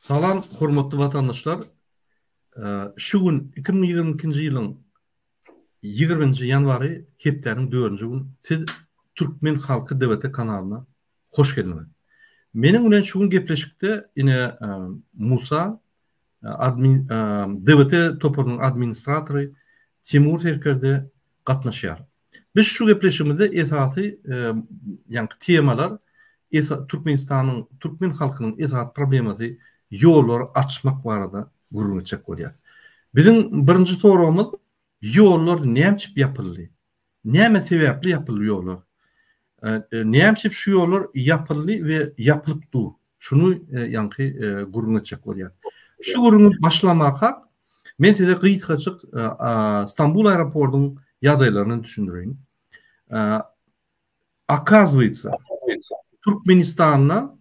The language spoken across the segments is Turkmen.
Salam hormatly watandaşlar. Şu gün 2022-nji ýylyň 20-nji ýanwary hepdäniň 4-nji gün siz Türkmen halky DVT kanalyna hoş geldiňiz. Meniň bilen şu gün gepleşikde ine Musa admin DVT toparynyň administratory Timur serkerde gatnaşýar. Biz şu gepleşigimizde esasy ýaňky temalar Türkmenistanyň türkmen halkynyň esasy problemasy ýollary açmak barada gürrüň etjek bolýar. Biziň birinji soragymyz ýollar näme üçin ýapyldy? Näme sebäpli ýapyldy ýollar? Näme üçin şu ýollar ýapyldy we ýapylyp dur? Şuny ýaňky gürrüň etjek bolýar. Şu gürrüňi başlamakak men size gysgajyk Stambul aeroportynyň ýagdaýlaryny düşündireýin. Okazywaytsa, Türkmenistanda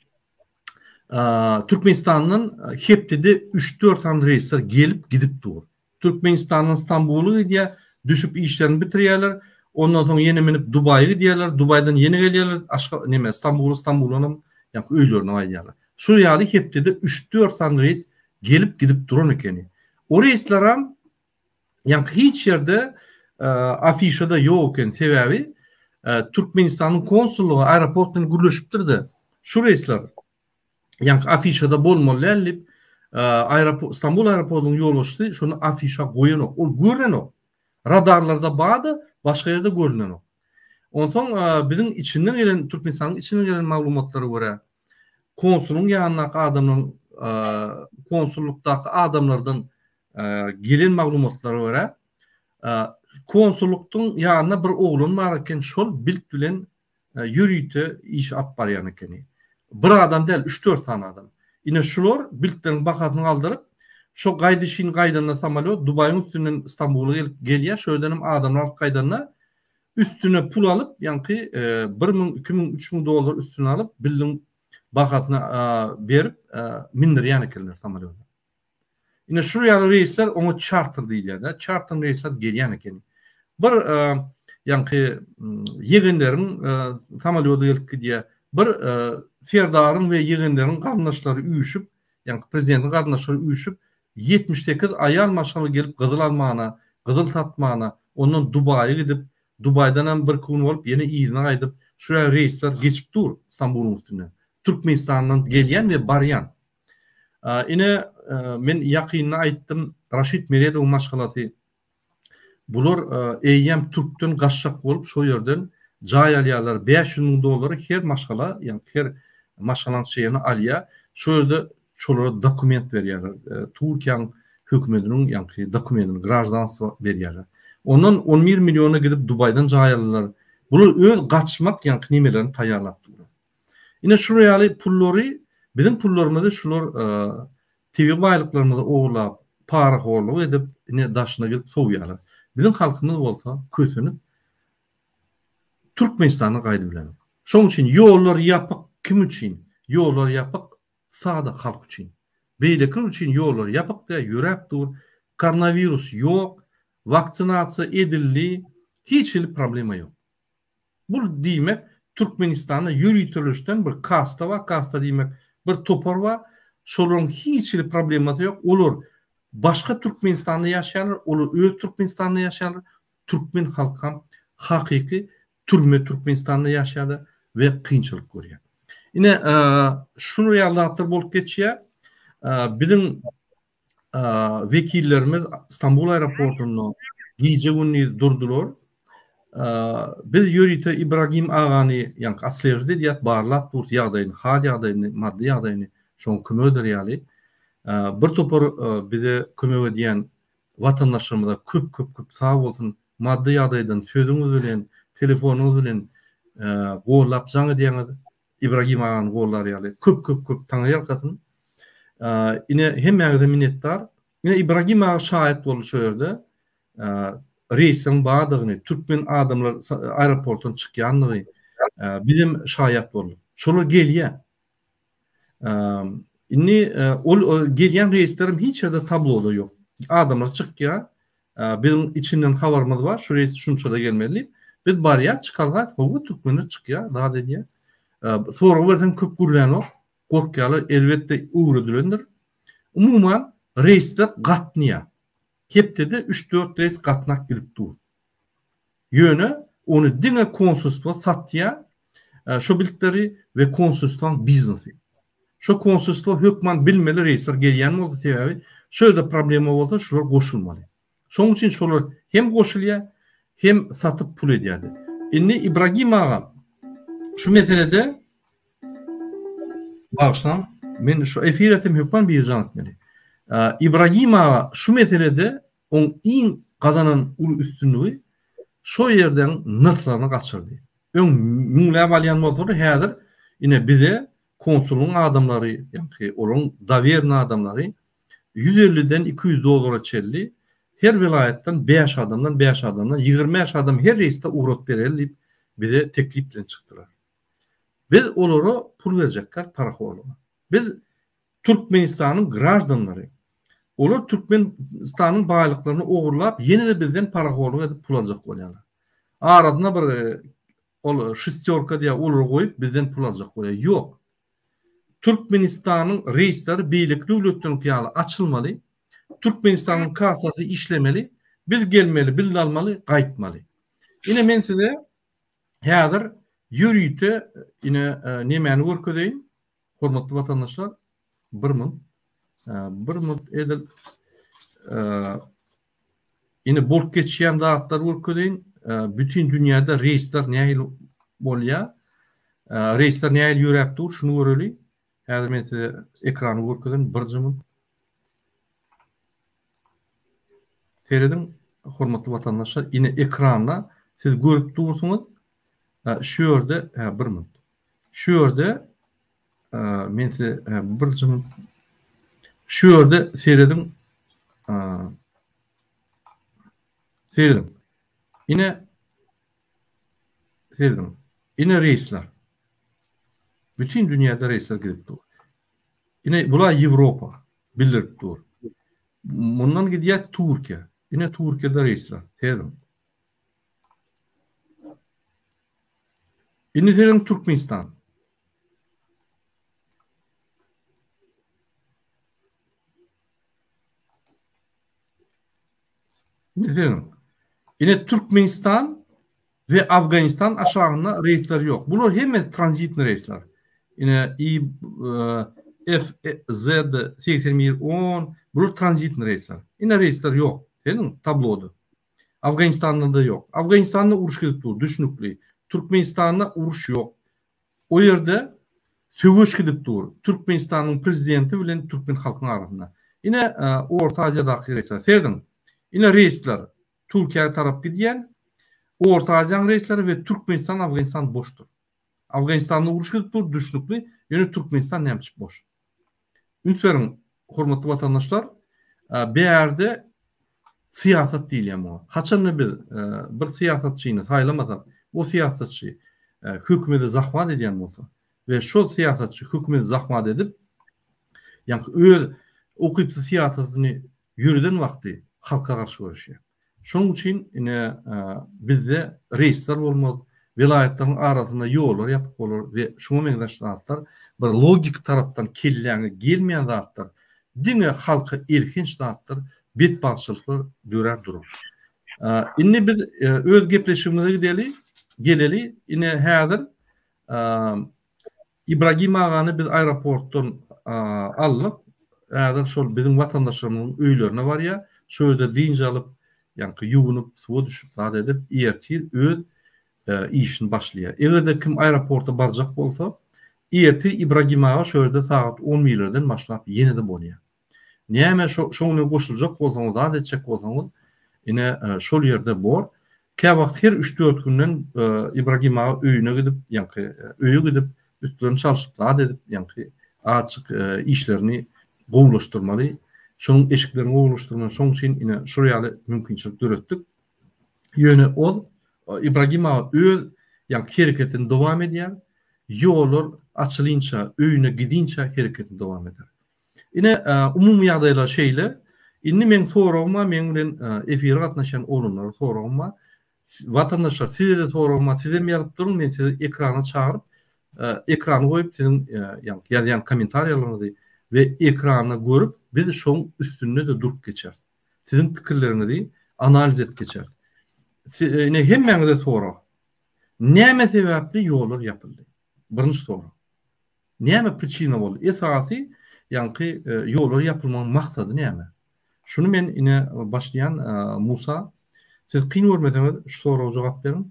Türkmenistandan hepdede 3-4 sany reýsler gelip gidip dur. Türkmenistandan Stambula gidýär, düşüp işlerini bitirýärler. Ondan soň ýene münüp Dubaýa gidýärler, Dubaýdan ýene gelýärler, Aşga neme Stambula, Stambuldanam ýaňky öýlerine gaýdýarlar. Şu ýaly hepdede üç-dört sany reýs gelip gidip duran ekeni. O reýsleram ýaňky hiç ýerde afişada ýok eken, sebäbi Türkmenistanyň konsullygy aeroport bilen gürleşipdir-de, şu reýsler ýaňky afişada bolmaly däl diýip, aeroport Stambul aeroportynyň ýolbaşçysy şony afişa goýanok. Ol görnenok. Radarlarda bar-da, başga ýerde görnenok. Onsoň biziň içinden gelen, Türkmenistanyň içinden gelen maglumatlara görä, konsulyň ýanyndaky adamlaryň konsullykdaky adamlardan gelen maglumatlara görä, konsullykdyň ýanynda bir oglan bar eken, şol bilt bilen ýörite iş alyp barýan ekeni. Bir adam däl, üç-dört sany adam. Ine şular biltleriň bahasyny galdyryp, şo gaýdyşyn gaýdanda samolýot Dubaýyň üstünden Stambula gelip gelýär, şo ýerden hem adamlar alyp gaýdanda üstüne pul alyp, ýaňky 1000, 2000, 3000 dollar üstüne alyp, bildiň bahasyny berip mindirýän ekenler samolýota. Ine şu ýaly reýsler oňa çarter diýilýär-de. Çarter reýsler gelýän ekeni. Bir ýaňky ýegenleriň samolýody gelip gidýär. Bir serdaryň we ýegenleriň garyndaşlary üýşüp, ýaňky prezidentiň garyndaşlary üýşüp, 78 aýal maşgala gelip gyzyl almana, gyzyl satmana, ondan Dubaýa gidip, Dubaýdan hem birki gün bolup ýene yzyna gaýdyp, şu ýaly reýsler geçip dur Stambulyň üstünden. Türkmenistandan gelýän we barýan. Ine, men ýakynda aýtdym, Raşid Meredowyň maşgalasy bular eýýäm türkden gaçjak bolup şo ýerden jaý alýarlar. 500 müň dollary her maşgala, ýagny her maşgalaň çleni alýar. Şo ýerde şolara dokument berýärler. Türkiýäň hökümetiniň ýagny dokumentini, graždanstwo berýärler. Ondan 11 milliona gidip Dubaýdan jaý aldylar. Bular öz gaçmak ýagny nemelerini taýýarlap durlar. Ine şular ýaly pullary biziň pullarymyzy şular tebigy baýlyklarymyzy ogurlap, parahorluk edip, ine daşyna gidip sowýarlar. Biziň halkymyz bolsa kösenip Türkmenistana gaýdyp bilenok. Şonuň üçin ýollar ýapyk kim üçin? Ýollar ýapyk sada halk üçin. Beýlekiler üçin ýollar ýapyk däl, ýöräp dur. Koronawirus ýok, waksinasiýa edildi, hiç hili problema ýok. Bu diýmek Türkmenistanda ýöriteleşden bir kasta bar, kasta diýmek bir topar bar, şolaryň hiç hili problemasy ýok, olar başga Türkmenistanda ýaşaýarlar, olar öz Türkmenistanda ýaşaýarlar, türkmen halkam hakyky türme Türkmenistanda ýaşaýarlar we kynçylyk görýär. Ine şular ýaly zatlar bolup geçýär. Biziň wekillerimiz Stambul aeroportunda gije-gündiz durdular. Biz ýörite Ibragim agany, ýagny otslejit edýäs, barlap durus ýagdaýyny, hal ýagdaýyny, maddy ýagdaýyny, şoňa kömek eder ýaly. Bir topar bize kömek edýän watandaşlarymyza köp köp köp sag bolsun. Maddy ýagdaýdan sözüňiz bilen, telefonyňyz bilen gollap jaň edýäňiz. Ibragim agany gollar ýaly köp köp köp taňryýalkasyn. Ine hemmäňize minnetdar. Ine Ibragim aga şaýat boldy şo ýerde. Reýsiň bardygyny, türkmen adamlar aeroportdan çykýandygy bizem şaýat bolduk. Şolar gelýär. Indi ol gelýän reýslerem hiç ýerde tabloda ýok. Adamlar çykýar, Biziň içinden habarymyz bar, şu reýs şunçada gelmeli diýip. Biz barýas, çykalga, hawa, türkmenler çykýar, zat edýär. Sorag berseň köp gürlänok, gorkýarlar, elbetde öwredilendir. Umuman reýsler gatnaýar. Hepdede üç-dört reýs gatnap gidip dur. Ýöne ony diňe konsulstwo satýar, şo biltleri we konsulstwaň biznesi. Şo konsulstwo hökman bilmeli reýsler gelýän bolsa sebäbi şo ýerde problema bolsa şular goşulmaly. Şoň üçin şolar hem goşulýar, hem satyp pul edýärdi. Indi Ibragim aga şu meselede bagyşlaň, men şu efir etsem hökman biri jaň etmeli. Ibragim aga şu meselede oň iň gazanan uly üstünligi şo ýerden nyrhlaryny gaçyrdy. Öň müňläp alýan bolsalar häzir ine bize konsulyň adamlary, ýagny olaryň dowernyý adamlary 150-den 200 dollara çenli her welaýatdan bäş adamdan, bäş adamdan, 25 adam her reýsde ugradyp bereli diýip bize teklip bilen çykdylar. Biz olara pul berjekler parahorlyga. Biz Türkmenistanyň graždanlary. Olar Türkmenistanyň baýlyklaryny ogurlap ýene-de bizden parahorlyk edip pul aljak bolýarlar. Arasyna bir ol şestýorka diýýär olary goýup bizden pul aljak bolýar. Ýok. Türkmenistanyň reýsleri beýleki döwletleriňki ýaly açylmaly. Türkmenistanyň kassasy işlemeli. Biz gelmeli, biz almaly, gaýtmaly. Ine men size häzir ýörite ine nemäni görkezeýin. Hormatly watandaşlar, bir munt, bir munt edil ine bolup geçýän zatlary görkezeýin. Bütin dünýäde reýsler nähili bolýar? Reýsler nähili ýöräp dur, şuny göreli. Häzir men size ekrany görkezeýin, birje munt. Serediň, hormatly watandaşlar, ine ekranda siz görüp dursuňyz. Şu ýerde, hä, bir munt. Şu ýerde men size bir jynym şu ýerde serediň serediň. Ine serediň. Ine reýsler. Bütün dünýäde reýsler gidip dur. Ine bular Ýewropa bildirip dur. Mundan gidýär Türkiýe. Ine Türkiýede reýsler. Serediň. Indi serediň Türkmenistan. Indi serediň. Ine Türkmenistan we Afganistan aşagynda reýsler ýok. Bular hemmesi tranzitni reýsler. Ine I F Z 81 10 bular tranzitni reýsler. Ine reýsler ýok. Serediň tabloda. Afganistanda-da ýok. Afganistanda uruş gidip dur, düşnükli. Türkmenistanda uruş ýok. O ýerde söweş gidip dur. Türkmenistanyň prezidenti bilen türkmen halkynyň arasynda. Ine, Orta Aziýadaky reýsler. Serediň. Ine reýsler Türkiýä tarap gidýän. Orta Aziýanyň reýsleri we Türkmenistan, Afganistan boşdur. Afganistanda uruş gidip dur, düşnükli. Ýöne Türkmenistan näme üçin boş? Üns beriň, hormatly watandaşlar, bärde syýasat diýilýär muňa. Haçanda biz bir syýasatçyny saýlamasak, o syýasatçy hökümeti zahwat edýän bolsa we şol syýasatçy hökümeti zahwat edip, ýaňky öz ukypsyz syýasatyny ýöreden wagty halka garşy göreşýär. Şonuň üçin ine bizde reýsler bolmaz, welaýatlaryň arasynda ýollar ýapyk bolar we şuňa meňzeş zatlar bir logiki tarapdan kelläňe gelmeýän zatlar, diňe halka elhenç zatlar, betbagtçylyklar dörär durar. Indi biz öz gepleşigimize gideli, geleli. Ine häzir Ibragim agany biz aeroportdan aldyk. Häzir şol biziň watandaşlarymyzyň öýlerine barýar. Şo ýerde dynç alyp, ýaňky ýuwunyp, suwa düşüp zat edip, ertir öz işini başlaýar. Eger-de kim aeroporta barjak bolsa, ertir Ibragim aga şo ýerde sagat on birlerden başlap ýene-de bolýar. Näme şo şoň bilen goşuljak bolsaňyz, zat etjek bolsaňyz, ine şol ýerde bor. Käwagt her üç-dört günden Ibragim aga öýüne gidip, ýaňky öýe gidip, üstlerini çalşyp zat edip, ýaňky azajyk işlerini gowulaşdyrmaly. Şonuň eşiklerini gowulaşdyrmaly. Şonuň üçin ine şol ýaly mümkinçilik döretdik. Ýöne ol Ibragim aga öz ýaňky hereketini dowam edýär. Ýollar açylynça, öýüne gidinçä hereketini dowam eder. Ine, umumy ýagdaýlar şeýle. Indi meň soragym bar, meň bilen efire gatnaşýan oglanlara soragym bar. Watandaşlar, size-de soragym bar, sizem ýazyp duruň, men sizi ekrana çagyryp, ekrany goýup siziň ýazýan kommentariýalaryňyzy we ekranda görüp. Biz şoň üstünde-de durup geçeris. Siziň pikirleriňizi analiz edip geçeris. Ine hemmäňize sorag. Näme sebäpli ýollar ýapyldy? Birinji sorag. Näme priçina boldy? Esasy ýaňky ýollar ýapylmagyň maksady näme? Şuny men ine başlaýan Musa. Siz kyn görmeseňiz şu soraga jogap beriň.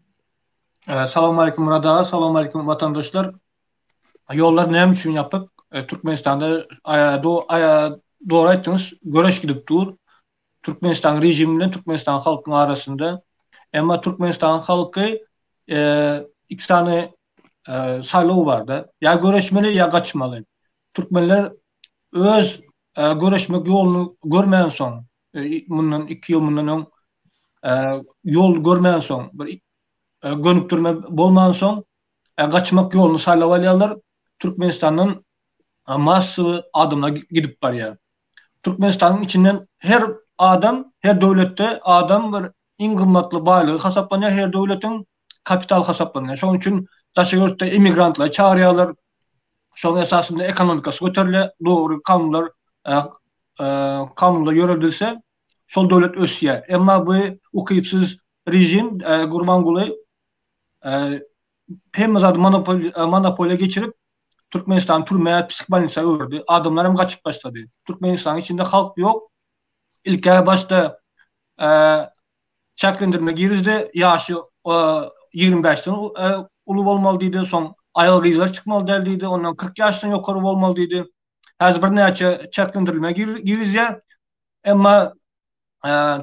Salowmalikim Myrat aga, salowmalikim watandaşlar. Ýollar näme üçin ýapyk? Türkmenistanda dogry aýtdyňyz, göreş gidip dur. Türkmenistanyň režimi bilen Türkmenistanyň halkynyň arasynda. Emma Türkmenistanyň halky iki sany saýlaw barda. Ýa göreşmeli, ýa gaçmaly. Türkmenler öz göreşmek ýoluny görmänsoň, mundan 2 ýyl mundan öň ýol görmänsoň, bir gönükdirme bolmansoň, gaçmak ýoluny saýlap alýarlar. Türkmenistandan massowy adamlar gidip barýar. Türkmenistanyň içinden her adam, her döwletde adam bir iň gymmatly baýlygy hasaplanýar, her döwletiň kapital hasaplanýar. Şonuň üçin daşary ýurtda emigrantlar çagyrýarlar. Şonuň esasynda ekonomikasy göterilýär. Dogry kanunlar kanunlar ýöredilse, şol döwlet ösýär. Emma bu ukypsyz režim Gurbanguly hemme zady monopoliýa geçirip, Türkmenistany türmä, psihbolnisa öwürdi. Adamlar hem gaçyp başlady. Türkmenistanyň içinde halk ýok. Ilk-ä başda çäklendirme girizdi. Ýaşy 25-den uly bolmaly diýdi. Soň aýal-gyzlar çykmaly däl diýdi. Ondan 40 ýaşdan ýokary bolmaly diýdi. Häzir birnäçe çäklendirilme girizýär. Emma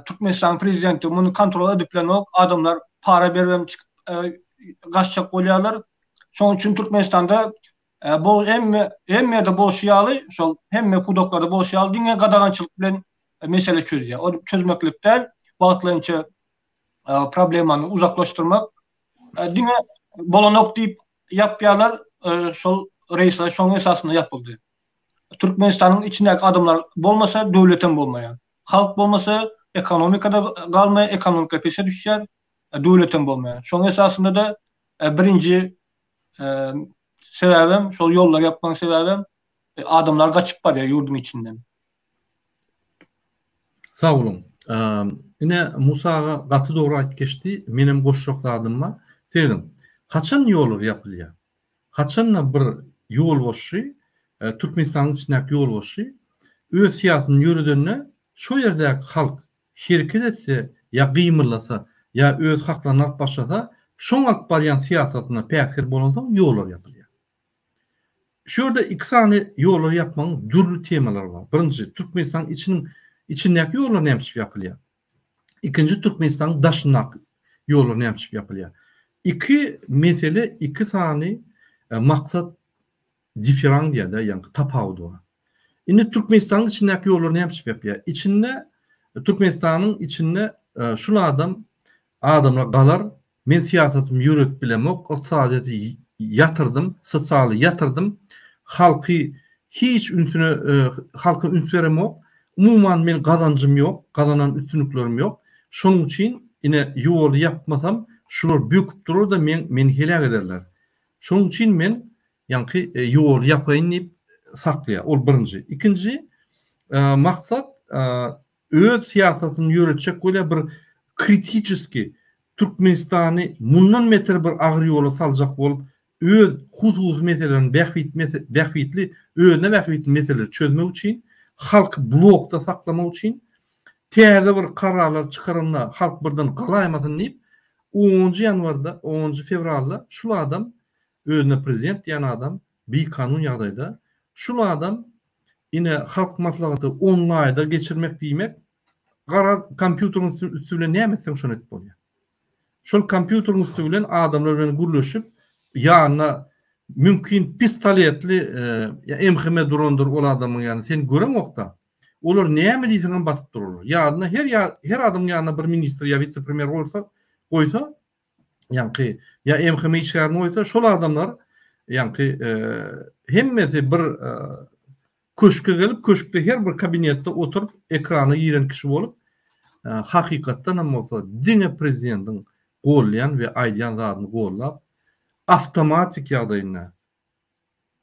Türkmenistanyň prezidenti muny kontrol edip bilenok. Adamlar para berip hem çykyp gaçjak bolýarlar. Şonuň üçin Türkmenistanda bu hemme hemme ýerde bolşy ýaly, şol hemme pudaklarda bolşy ýaly diňe gadagançylyk bilen mesele çözýär. Ol çözmeklik däl, wagtlaýynça problemany uzaklaşdyrmak. Diňe bolanok diýip ýapýarlar, şol reýsler şonuň esasynda ýapyldy. Türkmenistanyň içindäki adamlar bolmasa döwletem bolmaýar. Halk bolmasa ekonomikada galmaýar, ekonomika pese düşýär, döwletem bolmaýar. Şonuň esasynda-da birinji sebäbem şol ýollary ýapmagyň sebäbem adamlar gaçyp barýar ýurduň içinden. Sag boluň. Ine Musa aga gaty dogry aýdyp geçdi. Menem goşjak zadym bar. Serediň. Haçan ýollar ýapylýar? Haçanda bir ýolbaşçy, Türkmenistanyň içindäki ýolbaşçy öz syýasatyny ýöredende şo ýerdäki halk hereket etse ýa gymyldasa ýa öz haklaryny alyp başlasa, şoň alyp barýan syýasatyna päsgel bolansoň ýollar ýapylýar. Şu ýerde iki sany ýollary ýapmagyň dürli temalary bar. Birinji, Türkmenistanyň içiniň içindäki ýollar näme üçin ýapylýar? Ikinji, Türkmenistanyň daşyndaky ýollar näme üçin ýapylýar? Iki mesele, iki sany maksat diferan diýýär-de, ýagny tapawudy bar. Indi Türkmenistanyň içindäki ýollar näme üçin ýapylýar? Içinde Türkmenistanyň içinde şul adam adamlar galar, Men syýasatymy ýöredip bilemok, ykdysadyýeti ýatyrdym, sosialy ýatyrdym, halky hiç ünsüne halka üns beremok, umuman men gazanjym ýok, gazanan üstünliklerim ýok. Şonuň üçin ine ýoly ýapmasam şular böküp durar-da men meni heläk ederler. Şonuň üçin men ýaňky ýoly ýapaýyn diýip saklaýar. Ol birinji. Ikinji maksat öz syýasatyny ýöretjek bolýar bir kritiçeski Türkmenistany mundan beter bir agyr ýola saljak bolup öz hususy meselelerini bähbit bähbitli özüne bähbitli meseleleri çözmek üçin halky blokda saklamak üçin täze bir kararlar çykaranda halk birden galaýmasyn diýip onunjy ýanwarda onunjy fewralda şul adam özüne prezident diýen adam bikanun ýagdaýda şul adam Ine halk maslahaty onlaýda geçirmek diýmek garaz kompýuteriň üsti bilen näme etseň şony edip bolýar. Şol kompýuteriň üsti bilen adamlar bilen gürleşip ýanyna mümkin pistoletli MHM durandyr ol adamyň ýanynda sen göreňokda. Olar näme diýseň hem basyp durarlar. Ýanyna her her adamyň ýanyna bir ministr ýa wise-premýer goýsa goýsa ýaňky ýa MHM işgärini goýsa şol adamlar ýaňky hemmesi bir köşke gelip köşkde her bir kabinetde oturyp ekrana giren kişi bolup hakykatdan hem bolsa diňe prezidentiň gollaýan we aýdýan zadyny gollap awtomatik ýagdaýynda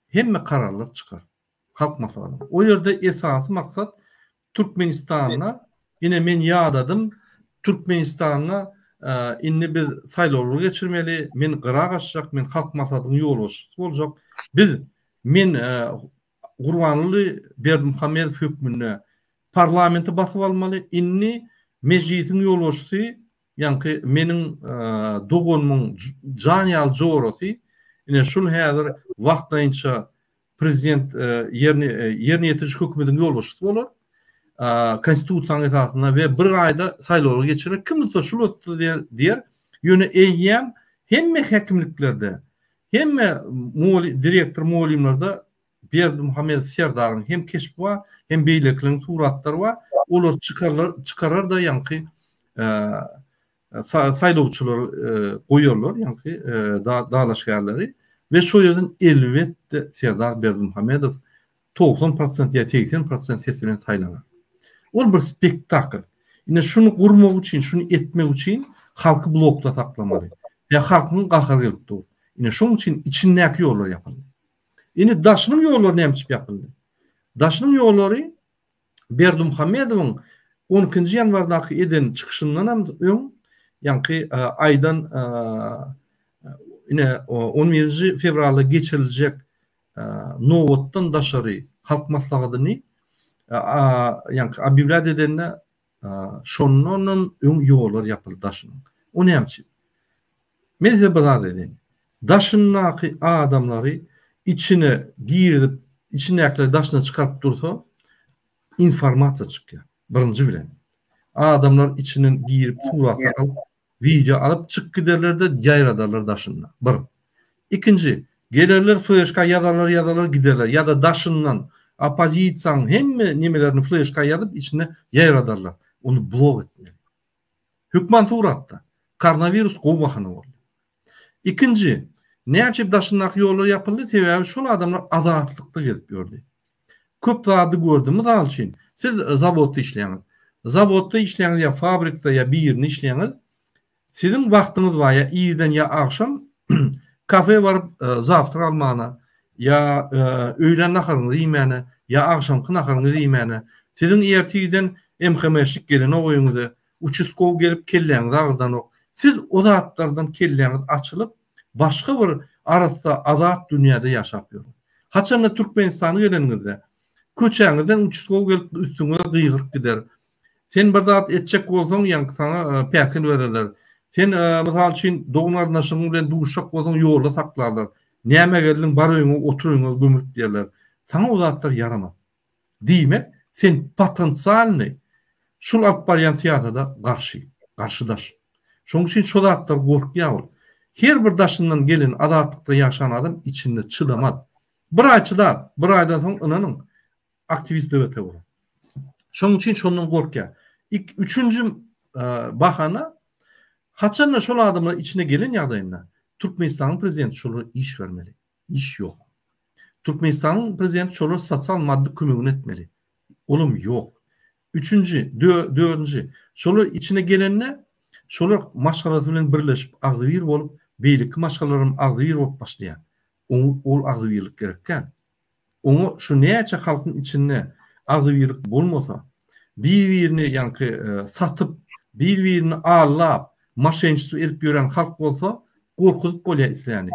hemme kararlar çykar. Halk maslahatynyň. O ýerde esasy maksat. Türkmenistanda ine men ýadadym, Türkmenistanda indi biz saýlawlar geçirmeli, men gyra gaçjak, men Halk Maslahatynyň ýolbaşçysy boljak. Biz men Gurbanguly Berdimuhamedow hökmünde parlamenti basyp almaly. Indi Mejlisiň ýolbaşçysy ýaňky meniň doganymyň jan ýaly jorasy, ine şul häzir wagtlaýynça prezident ýerine ýerine ýetiriji hökümetiň ýolbaşçysy bolar. Konstitusiýanyň esasynda we bir aýda saýlawlar geçirer. Kim tutsa şul tutsa diýer. Ýöne eýýäm hemme häkimliklerde, hemme direktor mugallymlarda Berdimuhamedow Serdaryň hem keşbi bar, hem beýlekileriň suratlary bar. Olar çykarlar, çykarar-da ýaňky saýlawçylary goýarlar, ýaňky dalaşgärleri we şo ýerden elbetde Serdar Berdimuhamedow 90 prosent ýa 80 prosent ses bilen saýlanar. Ol bir spektakl. Ine şuny gurmak üçin, şuny etmek üçin halky blokda saklamaly. Ýa halkyň gahary gelip dur. Ine şoň üçin içindäki ýollar ýapyldy. Indi daşynyň ýollary näme üçin ýapyldy? Daşynyň ýollary Berdimuhamedowyň on ikinji ýanwardaky eden çykyşyndanam öň, ýaňky aýdan ine on birinji fewralda geçiriljek nobatdan daşary Halk Maslahatyny ýaňky obýawlýat edende şondanam öň ýollar ýapyldy daşynyň. O näme üçin? Men size bir zat aýdaýyn. Daşyndaky adamlary içine girizip, içindäkileri daşyna çykaryp dursa, informasiýa çykýar. Birinji bilen. Adamlar içinden girip suratlar alyp, wideo alyp çykyp giderler-de ýaýradarlar daşynda. Bir. Ikinji, gelerler fleşka ýazarlar ýazarlar giderler ýa-da daşyndan oppozisiýanyň hemme nemelerini fleşka ýazyp içinde ýaýradarlar. Ony blok etmeli. Hökman suratda. Koronawirus gowy bahana boldy. Ikinji, näçe daşyndaky ýollar ýapyldy, sebäbi şol adamlar azatlykda gezip ýördi. Köp zady gördi. Mysal üçin, siz zawodda işleýäňiz. Zawodda işleýäňiz ýa fabrikde ýa birinde işleýäňiz. Siziň wagtyňyz bar ýa irden ýa agşam kafe baryp zawtrak almana, ýa öýlän naharyňyzy iýmäne, ýa agşamky naharyňyzy iýmäne. Siziň ertirden MHM-şnik gelenok öýüňize, uçastkowy gelip kelläňizi agyrdanok. Siz o zatlardan kelläňiz açylyp, başga bir arassa, azat dünýäde ýaşap ýörüň. Haçanda Türkmenistana geleniňizde, köçäňizden uçastkowy gelip üstüňize gygyryp gider. Sen bir zat etjek bolsaň, ýaňky saňa päsgel bererler. Sen, mysal üçin, dogan-garyndaşyň bilen duşuşjak bolsaň, ýolda saklarlar. Nämä geldiň, bar öýüňe, otur öýüňe gömülip diýerler. Saňa o zatlar ýaramaz. Diýmek, sen potensialnyý şul alyp barýan syýasada garşy, garşydaş. Şonuň üçin şo zatlar gorkýar ol. Her bir daşyndan gelen azatlykda ýaşan adam içinde çydamaz. Bir aý çydar, bir aýdan soň ynanyň, aktiwist DWT bolar. Şonuň üçin şondan gorkýar. Ik, üçünji bahana, haçanda şol adamlar içine gelen ýagdaýynda Türkmenistanyň prezidenti şolara iş bermeli. Iş ýok. Türkmenistanyň prezidenti şolara sosial maddy kömegini etmeli. Olam ýok. Üçünji, dördünji, şolar içine gelende şolar maşgalasy bilen birleşip agzybir bolup, beýleki maşgalalaram agzybir bolup başlaýar. Oňa ol agzybirlik gerek däl. Oňa şu näçe halkyň içinde agzybirlik bolmasa, bir-birini ýaňky satyp, bir-birini aldap, moşenniçestvo edip ýören halk bolsa, gorkuzyp bolýar isläni.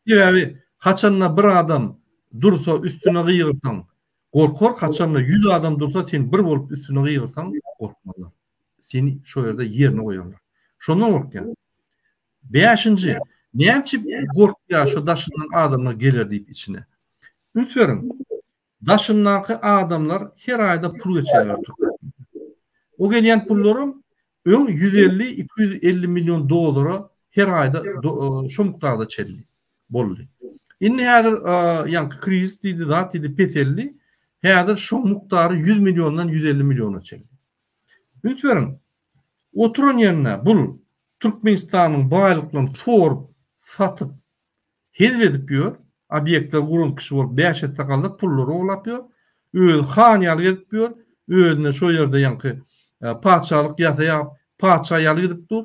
Sebäbi haçanda bir adam dursa üstüne gygyrsaň, gorkar, haçanda ýüz adam dursa sen bir bolup üstüne gygyrsaň, gorkmazlar. Seni şo ýerde ýerine goýarlar. Şondan gorkýan. Bäşinji, näme üçin gorkýar şu daşyndan adamlar geler diýip içine. Üns beriň. Daşyndaky adamlar her aýda pul geçirýärler Türkmenistana. O gelýän pullaram öň 150-250 million dollara her aýda şo mukdarda çenli boldy. Indi häzir ýaňky krizis diýdi, zat diýdi peseldi. Häzir şoň mukdary 100 milliondan 150 milliona çenli. Üns beriň. Oturan ýerinde bul Türkmenistanyň baýlyklaryny sorup, satyp, hezil edip ýör. Obýektleri guran kişi bolup bäş esse galdyryp pullary ogurlap ýör. Özi han ýaly gezip ýör. Özüne şo ýerde ýaňky patyşalyk ýasaýar, patyşa ýaly gidip dur.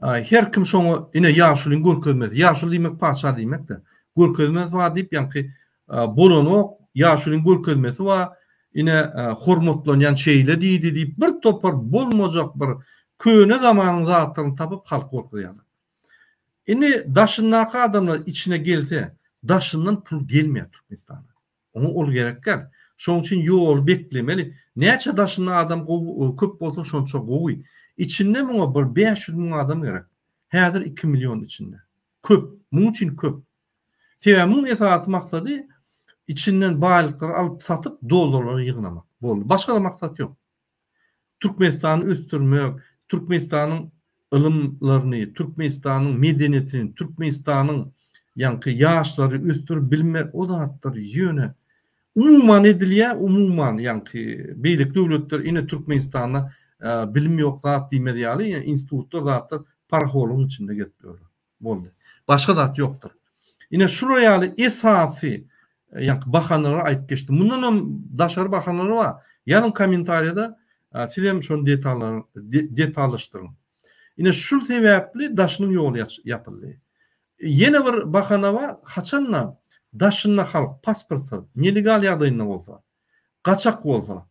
Her kim şoňa ine ýaşulyň görkezmesi, ýaşuly diýmek patyşa diýmek-de. Görkezmesi bar diýip ýaňky bolanok, ýaşulyň görkezmesi bar. Ine hormatlanýan şeýle diýdi diýip bir topar bolmajak bir köne zamanyň zatlaryny tapyp halky gorkuzýarlar. Indi daşyndaky adamlar içine gelse daşyndan pul gelmeýär Türkmenistana. Oňa ol gerek däl. Şonuň üçin ýoly beklemeli. Näçe daşynda adam gowy köp bolsa şonça gowy. Içinde muňa bir 500 müň adam gerek. Häzir 2 million içinde. Köp. Muň üçin köp. Sebäbi muň esasy maksady içinden baýlyklary alyp satyp dollarlary ýygnamak. Boldy. Başga-da maksat ýok. Türkmenistany ösdürmek, Türkmenistanyň ylymlaryny, Türkmenistanyň medeniýetini, Türkmenistanyň ýaňky ýaşlary ösdürip bilmek o zatlar ýöne umuman edilýär, umuman ýaňky beýleki döwletler ine Türkmenistanda bilim ýok zat diýmez ýaly institutlar zatlar parahorlugyň içinde gezip ýörler. Boldy. Başga zat ýokdur. Ine şular ýaly esasy ýaňky bahanalary aýdyp geçdim. Mundan hem daşary bahanalar bar. Ýazyň kommentariýada siz hem şony detallary detallaşdyryň. Ine şul sebäpli daşynyň ýoly ýapyldy. Ýene bir bahana bar, haçanda daşynda halk pasportsyz, nelegal ýagdaýynda bolsa, gaçak bolsa,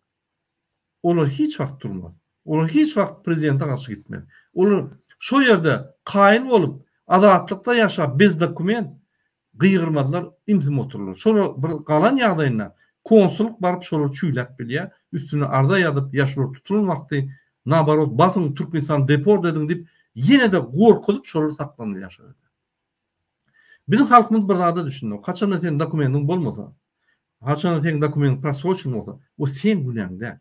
Olar hiç wagt durmaz. Olar hiç wagt prezidente garşy gitmez. Olar şo ýerde kaýyl bolup, azatlykda ýaşap bez dokument gygyrmazlar, ümsüm oturarlar. Şolar bir galan ýagdaýynda konsullyk baryp şolary çüýläp bilýär, üstüne arza ýazyp ýa şolar tutulan wagty naborot basyň Türkmenistany deport ediň diýip ýene-de gorkuzyp şolar saklanylýar şo ýerde. Biziň halkymyz bir zada düşündi. Haçanda seň dokumendiň bolmasa, haçanda seň dokumentiň prosroçen bolsa, o seň günäň däl.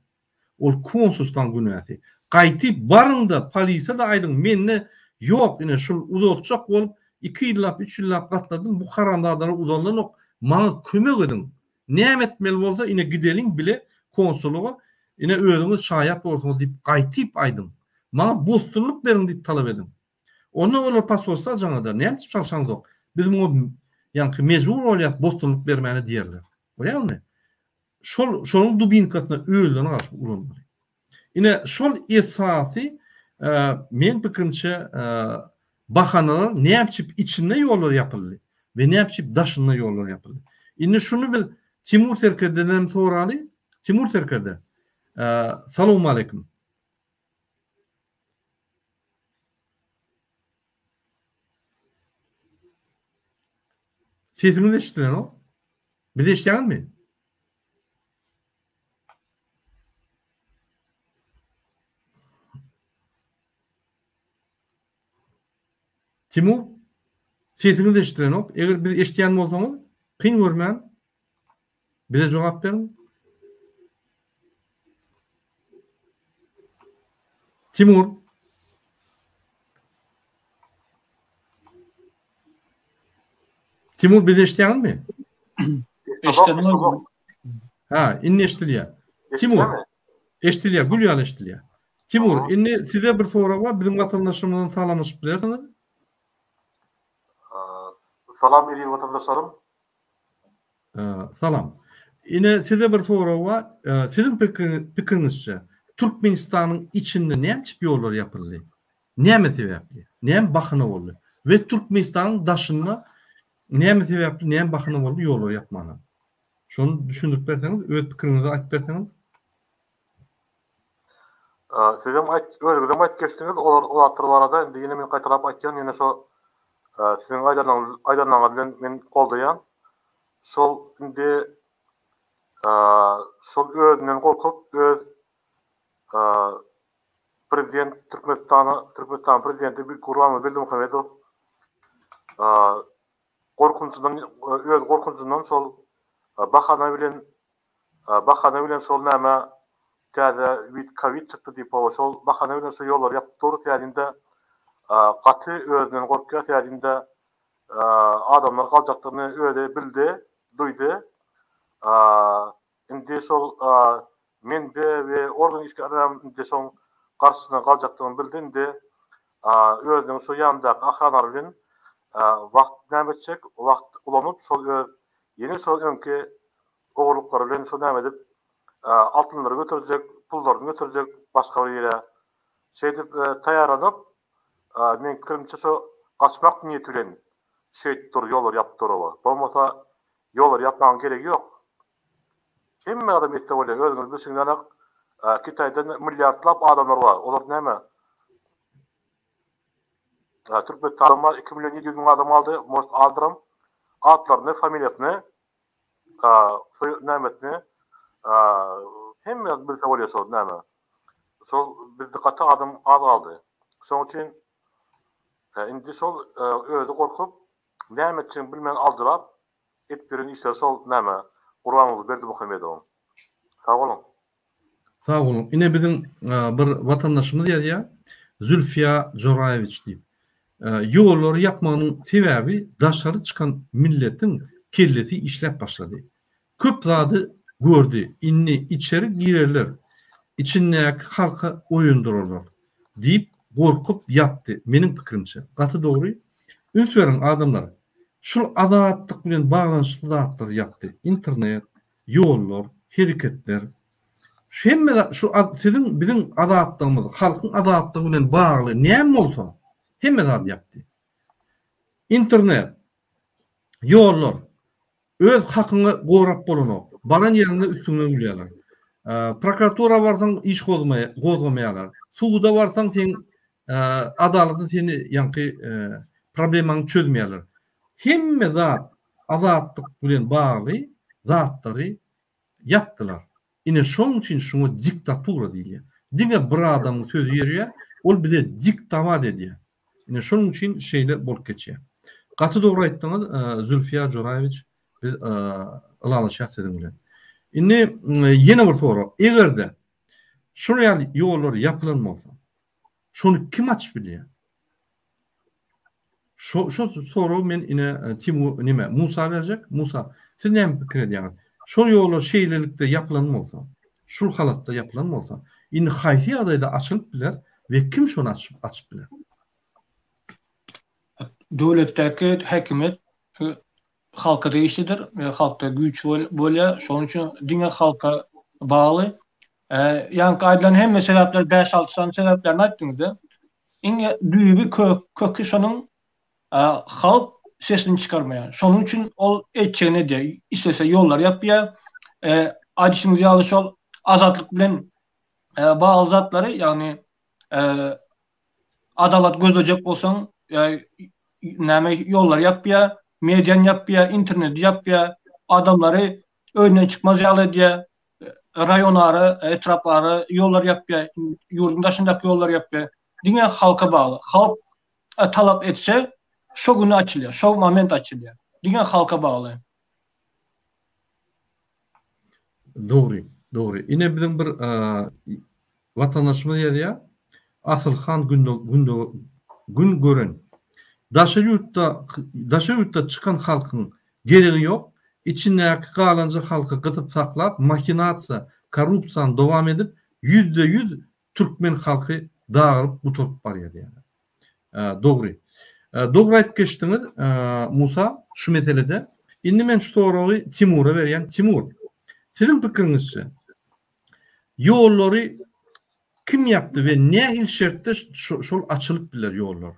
Ol konsulstwaň günäsi. Gaýtyp baryň-da polisiýa-da aýdyň, mende ýok, ine şul uzaltjak bolup iki ýyllap, üç ýyllap gatnadym, bu haramzadalar uzalanok, maňa kömek ediň. Näme etmeli bolsa, ine gideliň bile konsullyga, ine özüňiz şaýat borsuňyz diýip gaýtyp aýdyň. Maňa bosgunlyk beriň diýip talap ediň. Onda olar posolstwa jaň eder. Näme üçin çalşaňzok? Biz muňa ýaňky mejbur bolýas bosgunlyk bermäne diýerler. Görýäňizmi? Şol şonuň dubinkasyna özlerine garşy ulanmaly. Ine şol esasy meň pikirimçe bahanalar näme üçin içinde ýollar ýapyldy we näme üçin daşynda ýollar ýapyldy. Indi şuny biz Timur serkerdeden hem soraly. Timur serkerde, salowmaleýkim. Sesiňiz eşidilenok. Bizi eşidýäňizmi? Timur, sesiňiz eşidilenok. Eger bizi eşidýän bolsaňyz, kyn görmän Bize jogap beriň. Timur. Timur bizi eşitýäňizmi? Eşitdim. Ha, indi eşidilýär. Timur. Eşidilýär, gül ýaly eşidilýär. Timur, indi size bir sorag bar, biziň watandaşlarymyzdan salamlaşyp bilersiňiz. Salam eziz watandaşlarym. Salam. Ine size bir sorag bar. Siziň pikiriňizçe Türkmenistanyň içinde näme üçin ýollar ýapyldy? Näme sebäpli? Näme bahana boldy? We Türkmenistanyň daşynda näme sebäpli, näme bahana boldy ýollary ýapmana? Şony düşündirip berseňiz, öz pikiriňizi aýdyp berseňiz. Sizem aýt, özüňizem aýdyp geçdiňiz olar o zatlar barada. Indi ýene men gaýtalap aýtýan, ýene şo siziň aýdanyňyz aýdanyňyz bilen men goldaýan. Şol indi şol özünden gorkup öz prezident Türkmenistana Türkmenistanyň prezidenti Gurbanguly Berdimuhamedow gorkunjyndan öz gorkunjyndan şol bahana bilen Bahana bilen şol näme täze wid kowid çykdy diýip hawa şol bahana bilen şu ýollary ýapyp dur täzinde gaty özünden gorkýar täzinde adamlar galjakdygyny özi bildi duýdy indi şol mende we organ işgärlerem indi şoň garşysyna galjakdygyny bildi indi özüniň şu ýanyndaky ahranalary bilen wagt näme etjek wagt ulanyp şol öz ýene şol öňki ogurlyklary bilen şo näme edip altynlary göterjek, pullaryny göterjek başga bir ýere. Şeýdip taýýarlanyp, meň pikirimçe şo gaçmak niýeti bilen şeýdip dur, ýollary ýapyp dur oba. Bolmasa ýollary ýapmagyň geregi ýok. Hemme adam etse bolýar. Özüňiz bilşiňiz ýaly Kitaýda milliardlap adamlar bar. Olar näme? Türkmenistanda bar 2 million 700 müň adam galdy. Может azdyram. Atlaryny, familiýasyny, soý nämesini hemme bilse bolýar şol näme. Şol bizde gaty adam az galdy. Şoň üçin indi şol özi gorkup näme etjegini bilmän aljyrap Edip ýören işleri şol näme Gurbanguly Berdimuhamedowyň. Sag boluň. Sag boluň. Ine biziň bir watandaşymyz ýazýar, Zülfiýa Joraýewiç diýip. Ýollary ýapmagynyň sebäbi daşary çykan milletiň kellesi işläp başlady. Köp zady gördi. Indi içeri girerler, içindäki halky oýandyrarlar diýip gorkup ýapdy. Meniň pikirimçe. Gaty dogry. Üns beriň adamlar. Şul azatlyk bilen baglanyşykly zatlary ýapdy. Internet, ýollar, hereketler. Şu hemme zat, şu siziň, biziň azatlygymyz, halkyň azatlygy bilen bagly näme bolsa, hemme zady ýapdy. Internet, ýollar, öz hakyňy gorap bolanok. Baran ýeriňde üstüňden gülýärler. Prokuratura barsaň iş gozgamaýarlar. Suda barsaň seň Adalaty seni ýaňky problemaňy çözmeýärler. Hemme zat azatlyk bilen bagly zatlary ýapdylar. Ine şoň üçin şuňa diktatura diýilýär. Diňe bir adamyň sözi ýörýär, ol bize diktowat edýär. Ine şonuň üçin şeýle bolup geçýär. Gaty dogry aýtdyňyz Zülfiýa Joraýewiç biz ylalaşýas siziň bilen. Indi ýene bir sorag. Eger-de şol ýaly ýollar ýapylan bolsa, Şony kim açyp bilýär? Şo şo soragy men ine Timur nime Musa berjek. Musa, siz näme pikir edýäňiz? Şol ýollar şeýlelikde ýapylan bolsa, şul halatda ýapylan bolsa, indi haýsy ýagdaýda açylyp biler we kim şony açyp açyp biler? Döwletdäki häkimiýet halka degişlidir we halkda güýç bolýar. Şonuň üçin diňe halka bagly. Ýaňky aýdylan hemme sebäpler bäş-alty sany sebäplerini aýtdyňyz-da. Iň düýbi köki şonuň halk sesini çykarmaýar. Şonuň üçin ol etjegini edýär. Islese ýollary ýapýar. Aýdyşyňyz ýaly şol azatlyk bilen bagly zatlary, ýagny Adalat gözlejek bolsaň, näme ýollary ýapýar, mediany ýapýar, interneti ýapýar, adamlary öýünden çykmaz ýaly edýär, raýonara, etrapara ýollar ýapýar, ýurduň daşyndaky ýollary ýapýar. Diňe halka bagly. Halk talap etse, şo güni açylýar, şo moment açylýar. Diňe halka bagly. Dogry, dogry. Ine biziň bir watandaşymyz ýazýar. Asylhan günde günde gün gören. Daşary ýurtda daşary ýurtda çykan halkyň geregi ýok. Içindäki galanja halky gysyp saklap mahinasiýa, korrupsiýany dowam edip 100-de 100 türkmen halky dagylyp gutaryp barýar diýýärler. Dogry. Dogry aýdyp geçdiňiz, Musa, şu meselede. Indi men şu soragy Timura berýän. Timur, siziň pikiriňizçe, ýollary kim ýapdy we nähili şertde şol açylyp biler ýollar?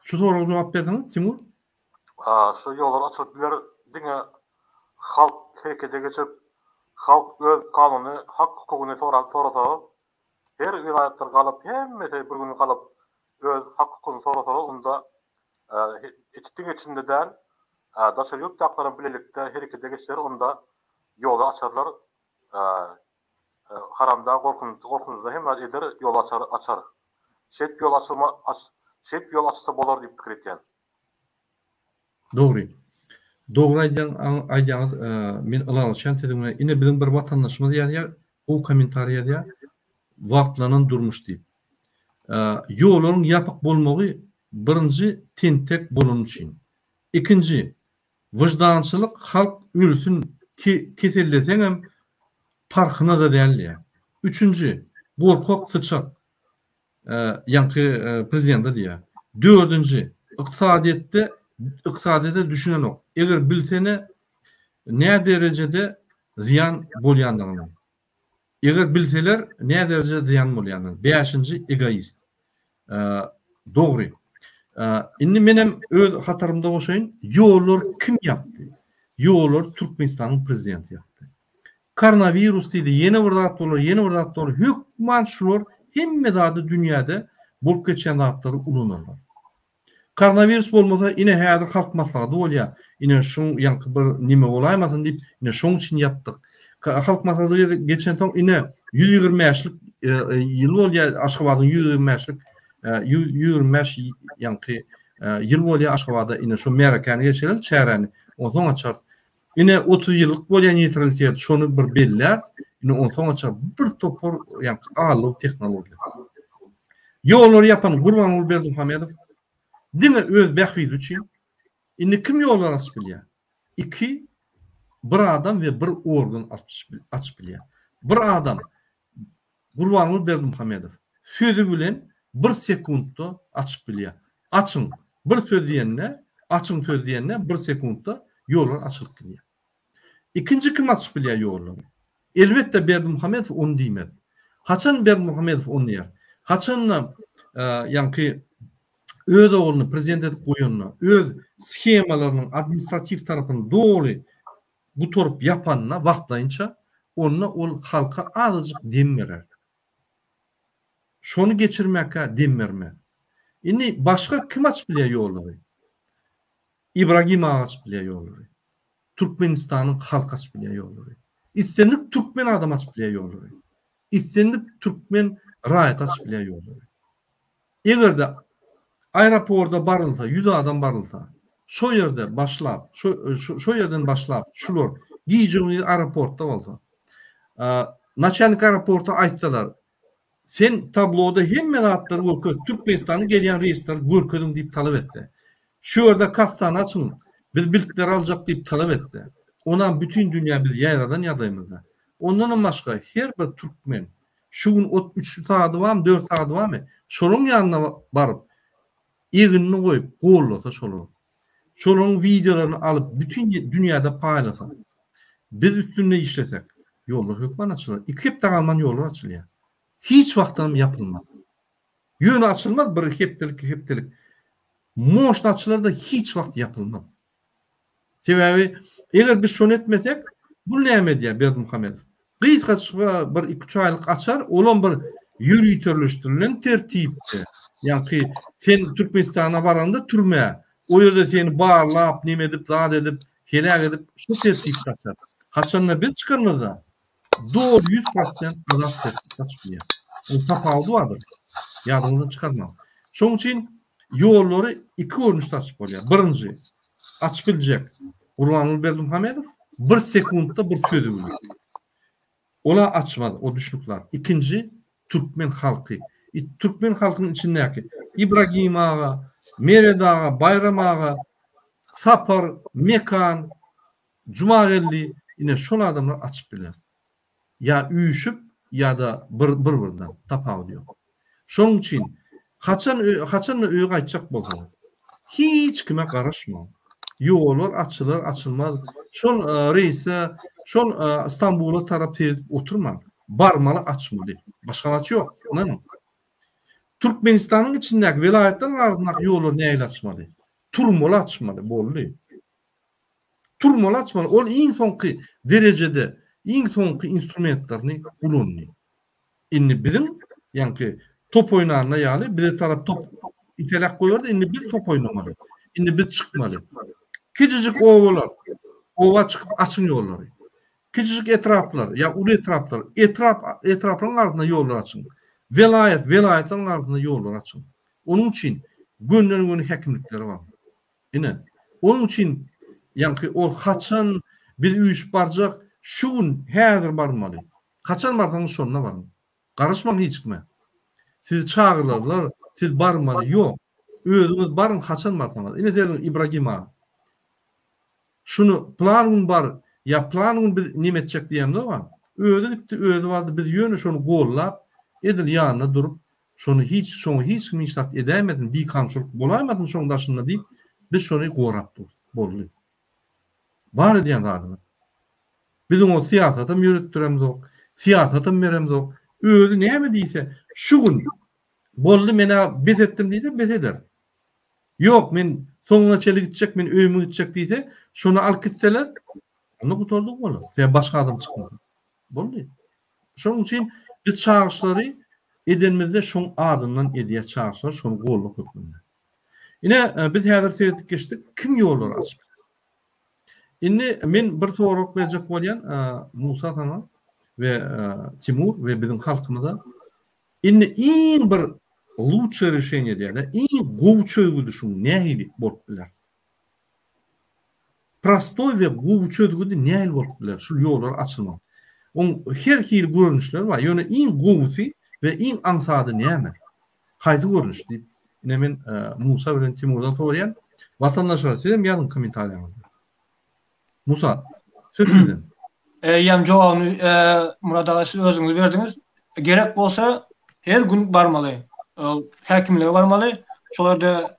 Şu soraga jogap berseňiz, Timur. Şu ýollar açylyp biler diňe halk herekete geçip, halk öz kanuny, hak hukugyny sorasa, her welaýatlar galyp, hemmesi bir gün galyp öz hak hukugyny sorasalar, onda diňe içinde däl, daşary ýurtdakylaram bilelikde herekete geçseler, onda ýoly açarlar. Haramdag gorkunjyna hem eder ýol açar açar. Şeýdip ýol açylma aç şeýdip ýol açsa bolar diýip pikir etýän. Dogry. Dogry aýdýaň aýdýaňyz men ylalaşýan siziň bilen. Ine biziň bir watandaşymyz ýazýar, gowy kommentariý ýazýar. Wagtlanan durmuş diýip. Ýollaryň ýapyk bolmagy birinji tentek bolany üçin. Ikinji Wyždançylyk halk ölsün keselleseňem parhynada däl diýýär. Üçünji, gorkak syçak ýaňky prezidente diýýär. Dördünji, ykdysadyýetde ykdysadyýete düşünenok. Eger bilsene nä derejede zyýan bolýandygyny. Eger bilseler näderejede zyýan bolýanyny. Bäşinji egoist. Dogry. Indi menem öz hatarymda goşaýyn, ýollar kim ýapdy? Ýollary Türkmenistanyň prezidenti ýapdy. Koronawirus diýdi, ýene bir zat bolar, ýene bir zat bolar. Hökman şular hemme zady dünýäde bolup geçýän zatlary ulanarlar. Koronawirus bolmasa, ine häzir halk maslahaty bolýar. Ine şuň ýaňky bir neme bolaýmasyn diýip, ine şoň üçin ýapdyk. Halk maslahaty geçensoň ine 125-lik e, e, ýyl bolýar Aşgabadyň 125-lik 125 e, ýaňky ýyl bolýar Aşgabada ine şo märekäni geçireli çäräni. Onsoň açarys. Ine 30 ýyllyk bolýar neýtralitet, şony bir belläris. Ine onsoň açar bir topar ýaňky allow tehnologiýasy. Ýollary ýapan Gurbanguly Berdimuhamedow diňe öz bähbidi üçin. Indi kim ýollary açyp bilýär? Iki bir adam we bir organ açyp bilýär. Bir adam Gurbanguly Berdimuhamedow sözi bilen bir sekuntda açyp bilýär. Açyň bir söz diýende, açyň söz diýende bir sekuntda ýollar açylyp gidýär. Ikinji kim açyp bilýär ýollary? Elbetde Berdimuhamedow ony diýmez. Haçan Berdimuhamedow ony diýer? Haçanda ýaňky öz ogluny prezident edip goýanda, öz shemalarynyň administratiw tarapyny doly gutaryp ýapanda wagtlaýynça, onda ol halka azajyk dem berer. Şony geçirmäkä dem bermez. Indi başga kim açyp bilýär ýollary? Ibragim aga açyp bilýär ýollary. Türkmenistanyň halky açyp bilýär ýollary. Islendik türkmen adamy açyp bilýär ýollary. Islendik türkmen raýaty açyp bilýär ýollary. Eger-de aeroporta barylsa, 100 adam barylsa, şo ýerde başlap, şo şo ýerden başlap, şular gije-gündiz aeroportda bolsa, naçalnik aeroporta aýtsalar, Sen tabloda hemme zatlary görkez, Türkmenistana gelýän reýsleri görkeziň diýip talap etse. Şu ýerde kassany açyň, biz biltleri aljak diýip talap etse. Onam bütin dünýä biz ýaýradan ýagdaýymyzda. Ondanam başga her bir türkmen şu gün ot üç sagady barmy, dört sagady barmy, şolaryň ýanyna baryp egnini goýup gollasa şolary. Şolaryň wideolaryny alyp bütin dünýäde paýlasa. Biz üstünde işlesek, ýollar hökman açylar. Iki hepde galman ýollar açylýar. Hiç wagtam ýapylmaz. Ýöne açylmaz bir hepdelik, iki hepdelik. Moşna açylar-da hiç wagt ýapylmaz. Sebäbi eger biz şony etmesek, bu näme edýär Berdimuhamedow? Gysgaçyk bir iki-üç aýlyk açar, olam bir ýöriteleşdirilen tertipde. Ýaňky sen Türkmenistana baranda türmä, o ýerde seni barlap, neme edip, zat edip, heläk edip, şu tertipde açar. Haçanda biz çykanymyzda doly 100% azat tertipde açyp bilýär. Onuň tapawudy bardyr. Ýadyňyzdan çykarmaň. Şonuň üçin ýollary iki görnüşde açyp bolýar. Birinji, açyp biljek Gurbanguly Berdimuhamedow bir sekuntda bir sözi bilen. Ola açmaz, o düşnükli zat. Ikinji, türkmen halky. Türkmen halkynyň içindäki Ibragim aga, Meret aga, Baýram aga, Sapar, Mekan, Jumageldi, ine şol adamlar açyp biler. Ýa üýşüp ýa-da bir bir-birden, tapawudy ýok. Şonuň üçin haçan haçan-da öýe gaýtjak bolsaňyz, hiç kime garaşmaň. Ýollar açylar, açylmaz. Şol reýse, şol Stambula tarap seredip oturmaň. Barmaly, açmaly. Başga alaç ýok. Ynanyň. Türkmenistanyň içindäki welaýatlaryň arasyndaky ýollary nähili açmaly? Turmaly açmaly, boldy. Turmaly açmaly. Ol iň soňky derejede, iň soňky instrumentlerini ulandy. Indi biziň, ýaňky top oýnanda ýaly bize tarap top iteläp goýardy, indi biz top oýnamaly. Indi biz çykmaly. Kiçijik obalar, oba çykyp açyň ýollary. Kiçijik etraplar, ýa uly etraplar, etrap, etraplaryň arasynda ýollar açyň. Welaýat, welaýatlaryň arasynda ýollar açyň. Onuň üçin gönden-göni häkimlikler bar. Ine, onuň üçin ýaňky ol haçan biz üýşüp barjak, şu gün, häzir barmaly. Haçan barsaňyz şonda baryň. Garaşmaň hiç kime. Sizi çagyrarlar, siz barmaly, ýok. Özüňiz baryň haçan barsaňyz. Ine serediň Ibragim aga. Şuny plan gün bar, ýa plan gün biz neme etjek diýemzok-a. Özi gitdi, özi bardy, biz ýöne şony gollap, edil ýanynda durup, Şony hiç, şoňa hiç kim hiç zat edäýmesin, bikanunçylyk bolaýmasyn şoň daşynda diýip, biz şony gorap durus. Boldy. Bar edýän zadymyz. Biz oňa syýasatam ýöretdiremzok, syýasatam beremzok. Özi näme diýse, şu gün boldy men-ä bes etdim diýse, bes eder. Ýok, men soňuna çenli gitjek, men öýüme gitjek diýse, şony alyp gitseler, onda gutardygy bolar. Sebäbi başga adam çykmaz. Boldy. Şonuň üçin biz çagyryşlary edenimizde şoň adyndan edýäs çagyryşlary, şony goldak hökmünde. Ine, biz häzir seredip geçdik, kim ýollary açyp biler? Indi men bir sorag berjek bolýan, Musa saňa we Timur we biziň halkymyza. Indi iň bir luçşe rişeniýe diýýärler, iň gowy çözgüdi şuň nähili bolup biler? Prostoý we gowy çözgüdi nähili bolup biler şul ýollar açylmak? Oň her hili görnüşleri bar, ýöne iň gowusy we iň aňsady näme? Haýsy görnüş diýip, ine men Musa bilen Timurdan soraýan. Watandaşlar sizem ýazyň kommentariýaňyzda. Musa, söz sizden. Eýýäm jogabyny Myrat aga siz özüňiz berdiňiz. Gerek bolsa her gün barmaly. Häkimlige barmaly. Şol ýerde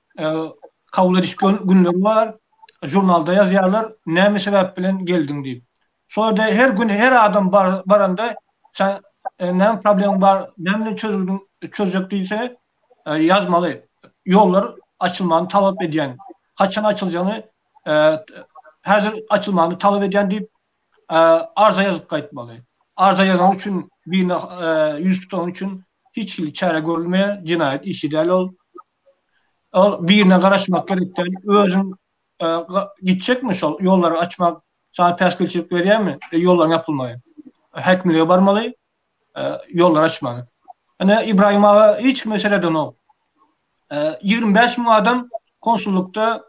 kabul ediş günleri bar. Žurnalda ýazýarlar, näme sebäp bilen geldiň diýip. Şol ýerde her gün her adam baranda sen näme problemaň bar, näme bilen çözgüdiň çözjek diýse ýazmaly. Ýollar açylmagyny talap edýän. Haçan açyljagyny häzir açylmagyny talap edýän diýip arza ýazyp gaýtmaly. Arza ýazany üçin birine ýüz tutany üçin hiç hili çäre görülmeýär, jenaýat işi däl ol. Ol birine garaşmak gerek däl. Özüň gitjekmi şol ýollary açmak saňa päsgelçilik berýärmi ýollaryň ýapylmagy? Häkimlige barmaly, ýollary açmaly. Ine Ibrahim aga hiç kime seredenok. 25 müň adam konsullukda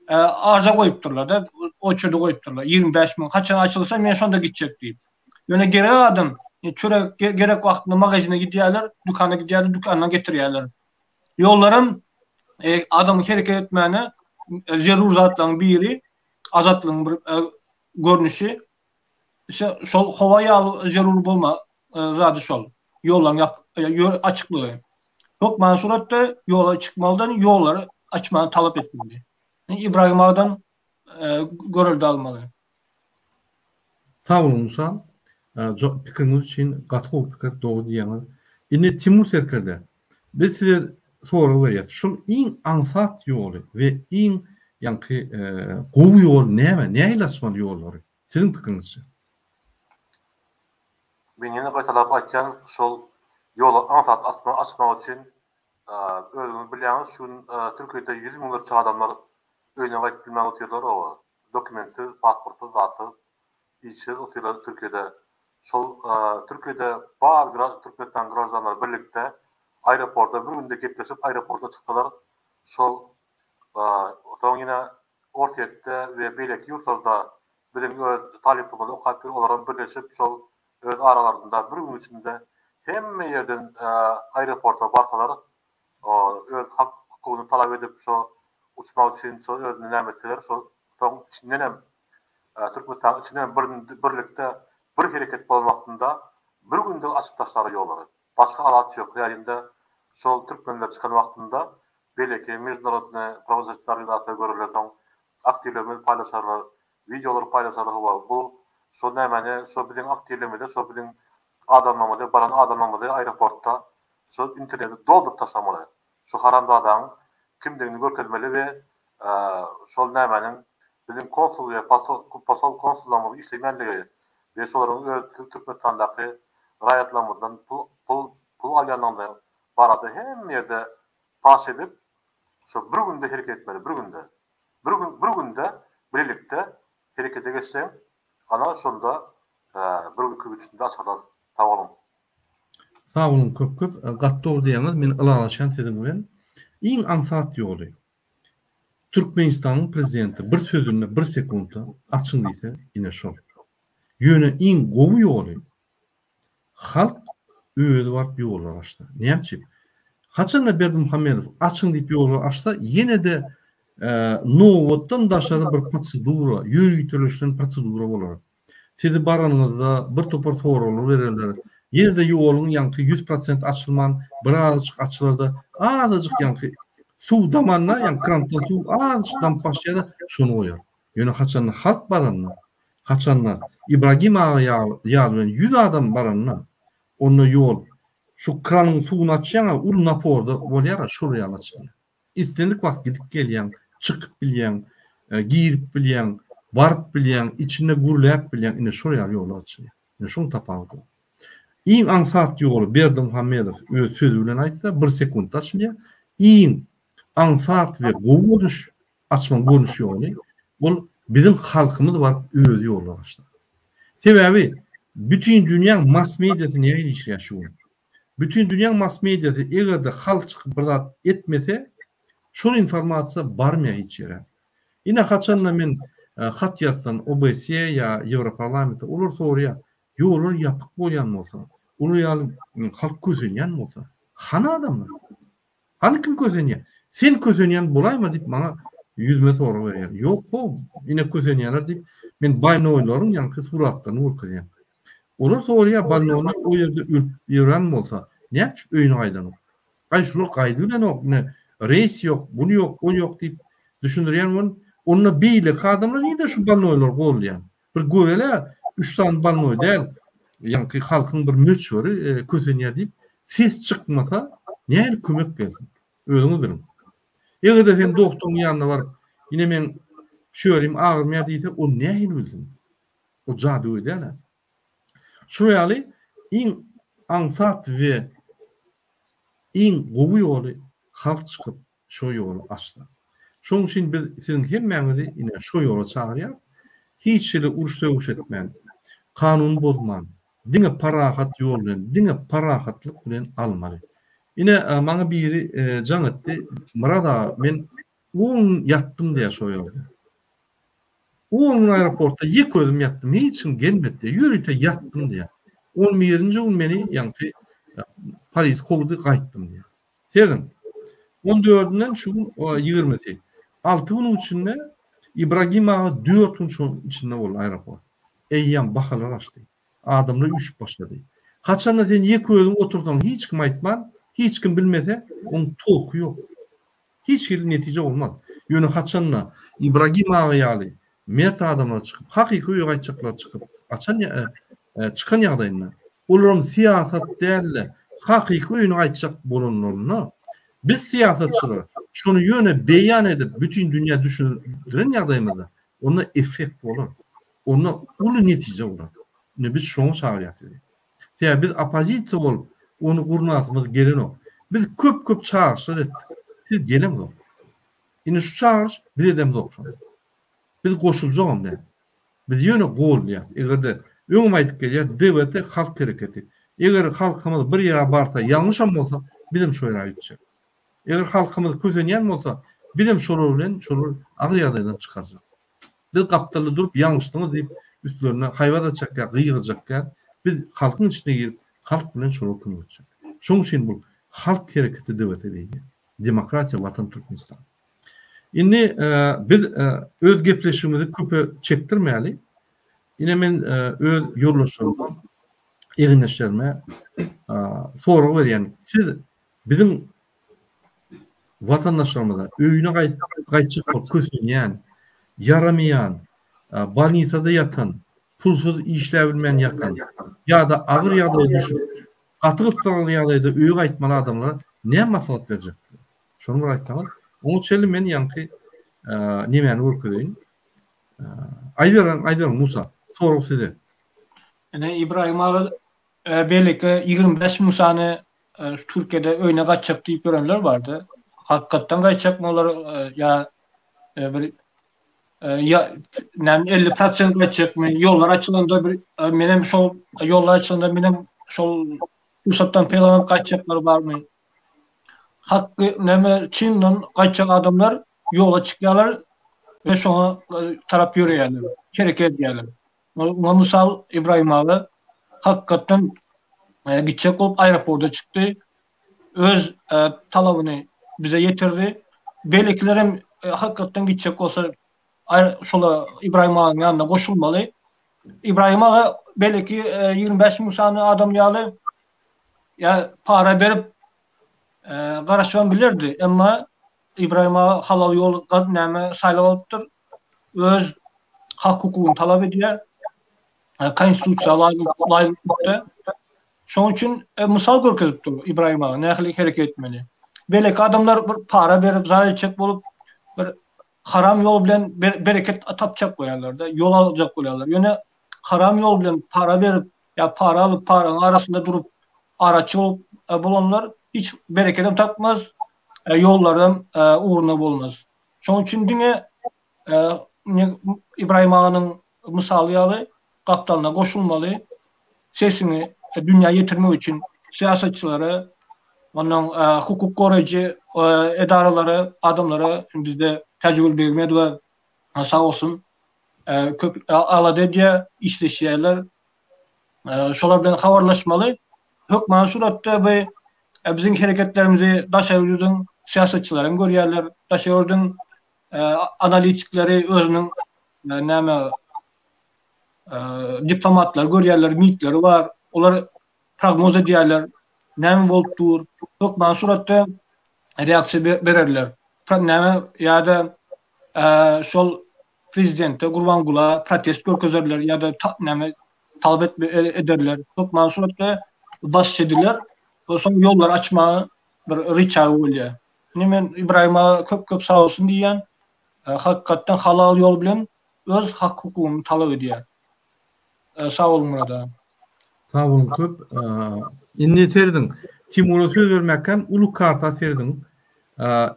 arza goýupdyrlar-da, oçurda goýupdyrlar. 25 müň haçan açylsa men şonda gitjek diýip. Ýöne gerek adam çörek gerek wagtynda magazine gidýärler, dükana gidýärler, dükandan getirýärler. Ýollaram adamyň hereket etmäne zerur zatlaryň biri, azatlygyň bir görnüşi. Şol howa ýaly zerur bolma zady şol. Ýollaryň açyklygy. Hökmany suratda ýola çykmalydan ýollary açmagy talap etmeli. Ibragim agadan görelde almaly. Sag boluň Musa. Pikiriňiz üçin gaty gowy pikir, dogry diýýäňiz. Indi Timur serkerde, biz size sorag berýäs. Şol iň aňsat ýoly we iň ýaňky gowy ýol näme? Nähili açmaly ýollary? Siziň pikiriňizçe? Men ýene gaýtalap aýtýan, şol ýoly aňsat açmak üçin özüňiz bilýäňiz, şu gün Türkiýede ýüz müňlerçe adamlar öýüne gaýdyp bilmän otyrlar oba. Dokumentsiz, pasportsyz, zatsyz, işsiz otyrlar Türkiýede. Şol Türkiýede bar Türkmenistan graždanlary birlikde aeroporta bir günde gepleşip aeroporta çyksalar şol soň ýene Orsýetde we beýleki ýurtlarda biziň öz talyplarymyz okap ýör olaram birleşip şol öz aralarynda bir gün içinde hemme ýerden aeroporta barsalar öz hak hukugyny talap edip şo uçmak üçin şo özüni näme etseler şo soň içindenem Türkmenistanyň içinden birlikde bir hereket bolan wagtynda bir günde açyp taşlar ýollary. Başga alaç ýok. Ýa-da şol türkmenler çykan wagtynda beýleki mejdunarodny prawozasitny organizasiýa görerler soň aktiwlerimiz paýlaşarlar, wideolary paýlaşarlar hawa bu şo nämäni şo biziň aktiwlerimizi şo biziň adamlarymyzy baran adamlarymyzy aeroportda şo interneti dolduryp taşlamaly. Şu haramzadaň kimdigini görkezmeli we şol nämäniň biziň konsul we posol konsullarymyzyň işlemänligi we şolaryň öz Türkmenistandaky raýatlarymyzdan pul pul pul alýandygyny barada hemme ýerde paş edip şo bir günde hereket etmeli bir günde bir gün bir günde birlikde herekete geçseň ana şonda bir gün iki gün içinde açarlar sag boluň. Sag boluň köp köp gaty dogry diýýäňiz men ylalaşýan siziň bilen iň aňsat ýoly Türkmenistanyň prezidenti bir sözünde bir sekuntda açyň diýse ine şol ýöne iň gowy ýoly halk özi baryp ýollary açsa näme üçin haçanda Berdimuhamedow açyň diýip ýollary açsa ýene-de nobatdan daşary bir prosedura ýöriteleşen prosedura bolar Sizi baranyňyzda bir topar soraglar bererler. Ýene-de ýoluň ýaňky 100% açylman, birazajyk açylarda, azajyk ýaňky suw damanda, ýaňky krantdan suw azajyk damyp başlaýar-da, şony goýar. Ýöne haçanda halk baranda, haçanda Ibragim aga ýaly bilen 100 adam baranda, onda ýol şu kranyň suwuny açýaň-a, uly naporda bolýar-a, şol ýaly açylýar. Islendik wagt gidip gelýäň, çykyp bilýäň, girip bilýäň, baryp bilýäň, içinde gürläp bilýäň, ine şol ýaly ýollar açylýar. Ine şoň tapawudy. Iň aňsat ýoly Berdimuhamedow öz sözi bilen aýtsa, bir sekuntda açylýar. Iň aňsat we gowy görnüş, açmagyň görnüş ýoly, ol biziň halkymyz baryp özi ýollar açsa. Sebäbi bütin dünýäň mass mediasy nähili işleýär şu gün? Bütin dünýäň mass mediasy eger-de halk çykyp bir zat etmese, şol informasiýa barmaýar hiç ýere. Ine haçanda men hat ýazsam OBSE ýa Ýewroparlamente olar soraýar, ýollar ýapyk bolýan bolsa, olar ýaly halk kösenýän bolsa, hany adamlar? Hany kim kösenýär? Sen kösenýän bolaýma diýip maňa ýüzüme sorag berýär. Ýok how, ine kösenýärler diýip men bolnoýlaryň ýaňky suratlaryny görkezýän. Olar soraýar bolnoýlar o ýerde ölüp ýören bolsa, näme üçin öýüne gaýdanok? Aý şular gaýdybilenok, ine reýs ýok, bul ýok, ol ýok diýip düşündirýän bolun. Onda beýleki adamlar nirde şu bolnoýlary goldaýan? Bir görele üç sany bolnoý däl, ýaňky halkyň bir möçberi kösenýär diýip ses çykmasa nähili kömek gelsin? Özüňiz biliň. Eger-de sen doktoryň ýanyna baryp, ine meň şu ýerim agyrmaýar diýse, ol nähili bilsin? O jadygöý däl-ä. Şular ýaly iň aňsat we iň gowy ýoly halk çykyp şo ýoly açsa. Şonuň üçin biz siziň hemmäňizi ine şo ýola çagyrýarys. Hiç hili uruş-sögüş etmän, kanuny bozman, diňe parahat ýol bilen, diňe parahatlyk bilen almaly. Ine maňa biri jaň etdi, Myrat aga men on gün ýatdym diýýär şo ýolda. On gün aeroportda ýeke özüm ýatdym, hiç kim gelmedi diýýär, ýörite ýatdym diýýär. On birinji gün meni ýaňky polis kowdy, gaýtdym diýýär. Serediň. On dördünden şu gün ýigrimisi. Alty günüň içinde Ibragim aga dört gün şonuň içinde boldy aeroport. Eýýäm bahalar aşdy. Adamlar üýşüp başlady. Haçanda sen ýeke özüň otursaň hiç kim aýtman, hiç kim bilmese, oň tolky ýok. Hiç hili netije bolmaz. Ýöne haçanda Ibragim aga ýaly mert adamlar çykyp, hakyky öýe gaýtjaklar çykyp, açan çykan ýagdaýynda, olaram syýasat däl-de, hakyky öýüne gaýtjak bolanlarynda, biz syýasatçylar şony ýöne beýan edip, bütin dünýä düşündiren ýagdaýymyzda, onda effekt bolar. Onda uly netije bolar. Indi biz şoňa çagyrýas sizi. Sebäbi biz oppozisiýa bolup, ony gurnasymyz gelenok. Biz köp-köp çagyryşlar etdik. Siz geleňzok. Indi şu çagyryş biz edemzok şony. Biz goşuljagam däl. Biz ýöne goldaýas. Eger-de öňem aýdyp gelýäs, DWT halk hereketi. Eger halkymyz bir ýere barsa, ýalňyşam bolsa, bizem şo ýere gitjek. Eger halkymyz kösenýän bolsa, bizem şolar bilen şolary agyr ýagdaýdan çykarjak. Biz gapdalda durup ýalňyşdyňyz diýip üstlerine haýbat atjak ýa gygyrjak däl. Biz halkyň içine girip, halk bilen şolara kömek etjek. Şonuň üçin bu halk hereketi DWT diýilýär. Demokratiýa Watan Türkmenistan. Indi biz öz gepleşigimizi köpe çekdirmäli. Ine men öz ýoldaşlaryma, egindeşlerime sorag berýän. Siz biziň watandaşlarymyza öýüne gaýtjak bolup kösenýän, ýaramaýan, bolnisada ýatan, pulsuz işläbilmän ýatan ýa-da agyr ýagdaýa düşüp, gaty gyssagly ýagdaýda öýe gaýtmaly adamlara näme maslahat berjeksiňiz? Şony bir aýtsaňyz. Oňa çenli men ýaňky nemäni görkezeýin. Aýdyberiň, aýdyberiň Musa. Sorag size. Ine Ibrahim aga beýleki 25 müň sany Türkiýede öýüne gaçjak diýip ýörenler bardy. Hakykatdan gaýtjakmy olar ýa bir ýa näme 50 prosent gaýtjakmy? Ýollar açylanda bir menem şol ýollar açylanda menem şol pursatdan peýdalanyp gaýtjaklar barmy? Hakky näme çyndan gaýtjak adamlar ýola çykýarlar we şoňa tarap ýöreýärler, hereket edýärler. Muňa mysal Ibrahim aga hakykatdan gitjek bolup aeroporta çykdy. Öz talabyny bize ýetirdi. Beýlekiler hem hakykatdan gitjek bolsa şola Ibrahim aganyň ýanyna goşulmaly. Ibrahim aga beýleki 25 müň sany adam ýaly ýa para berip garaşybam bilerdi. Emma Ibrahim aga halal ýol näme saýlap alypdyr. Öz hak hukugyny talap edýär. Konstitusiýa laýyklykda. Şonuň üçin mysal görkezip dur Ibrahim aga nähili hereket etmeli. Beýleki adamlar bir para berip zat etjek bolup bir haram ýol bilen bereket tapjak bolýarlar-da, ýol aljak bolýarlar. Ýöne haram ýol bilen para berip ýa para alyp paraň arasynda durup araçy bolup bolanlar hiç berekedem tapmaz, ýollaram ugruna bolmaz. Şonuň üçin diňe Ybraýym aganyň mysaly ýaly gapdalyna goşulmaly, sesiňi dünýä ýetirmek üçin syýasatçylara, ondan hukuk goraýjy edaralara, adamlara, bizde Täjigül Begmedowa sag bolsun, köp alada edýär, işleşýärler. Şolar bilen habarlaşmaly. Hökmany suratda bu biziň hereketlerimizi daşary ýurduň syýasatçylary hem görýärler, daşary ýurduň analitikleri özüniň näme diplomatlary görýärler, MIT-leri bar. Olar prognoz edýärler. Näme bolup dur? Hökmany suratda reaksiýa bererler. Näme ýa-da şol prezidente Gurbangula protest görkezerler ýa-da näme talap ederler. Hökmany suratda basyş ediler. Soň ýollary açmaga bir ryçagy bolýar. Indi men Ybraýym aga köp köp sag bolsun diýýän. Hakykatdan halal ýol bilen öz hak hukugyny talap edýär. Sag boluň Myrat aga. Sag boluň köp. Indi serediň. Timura söz bermäkäm uly karta serediň.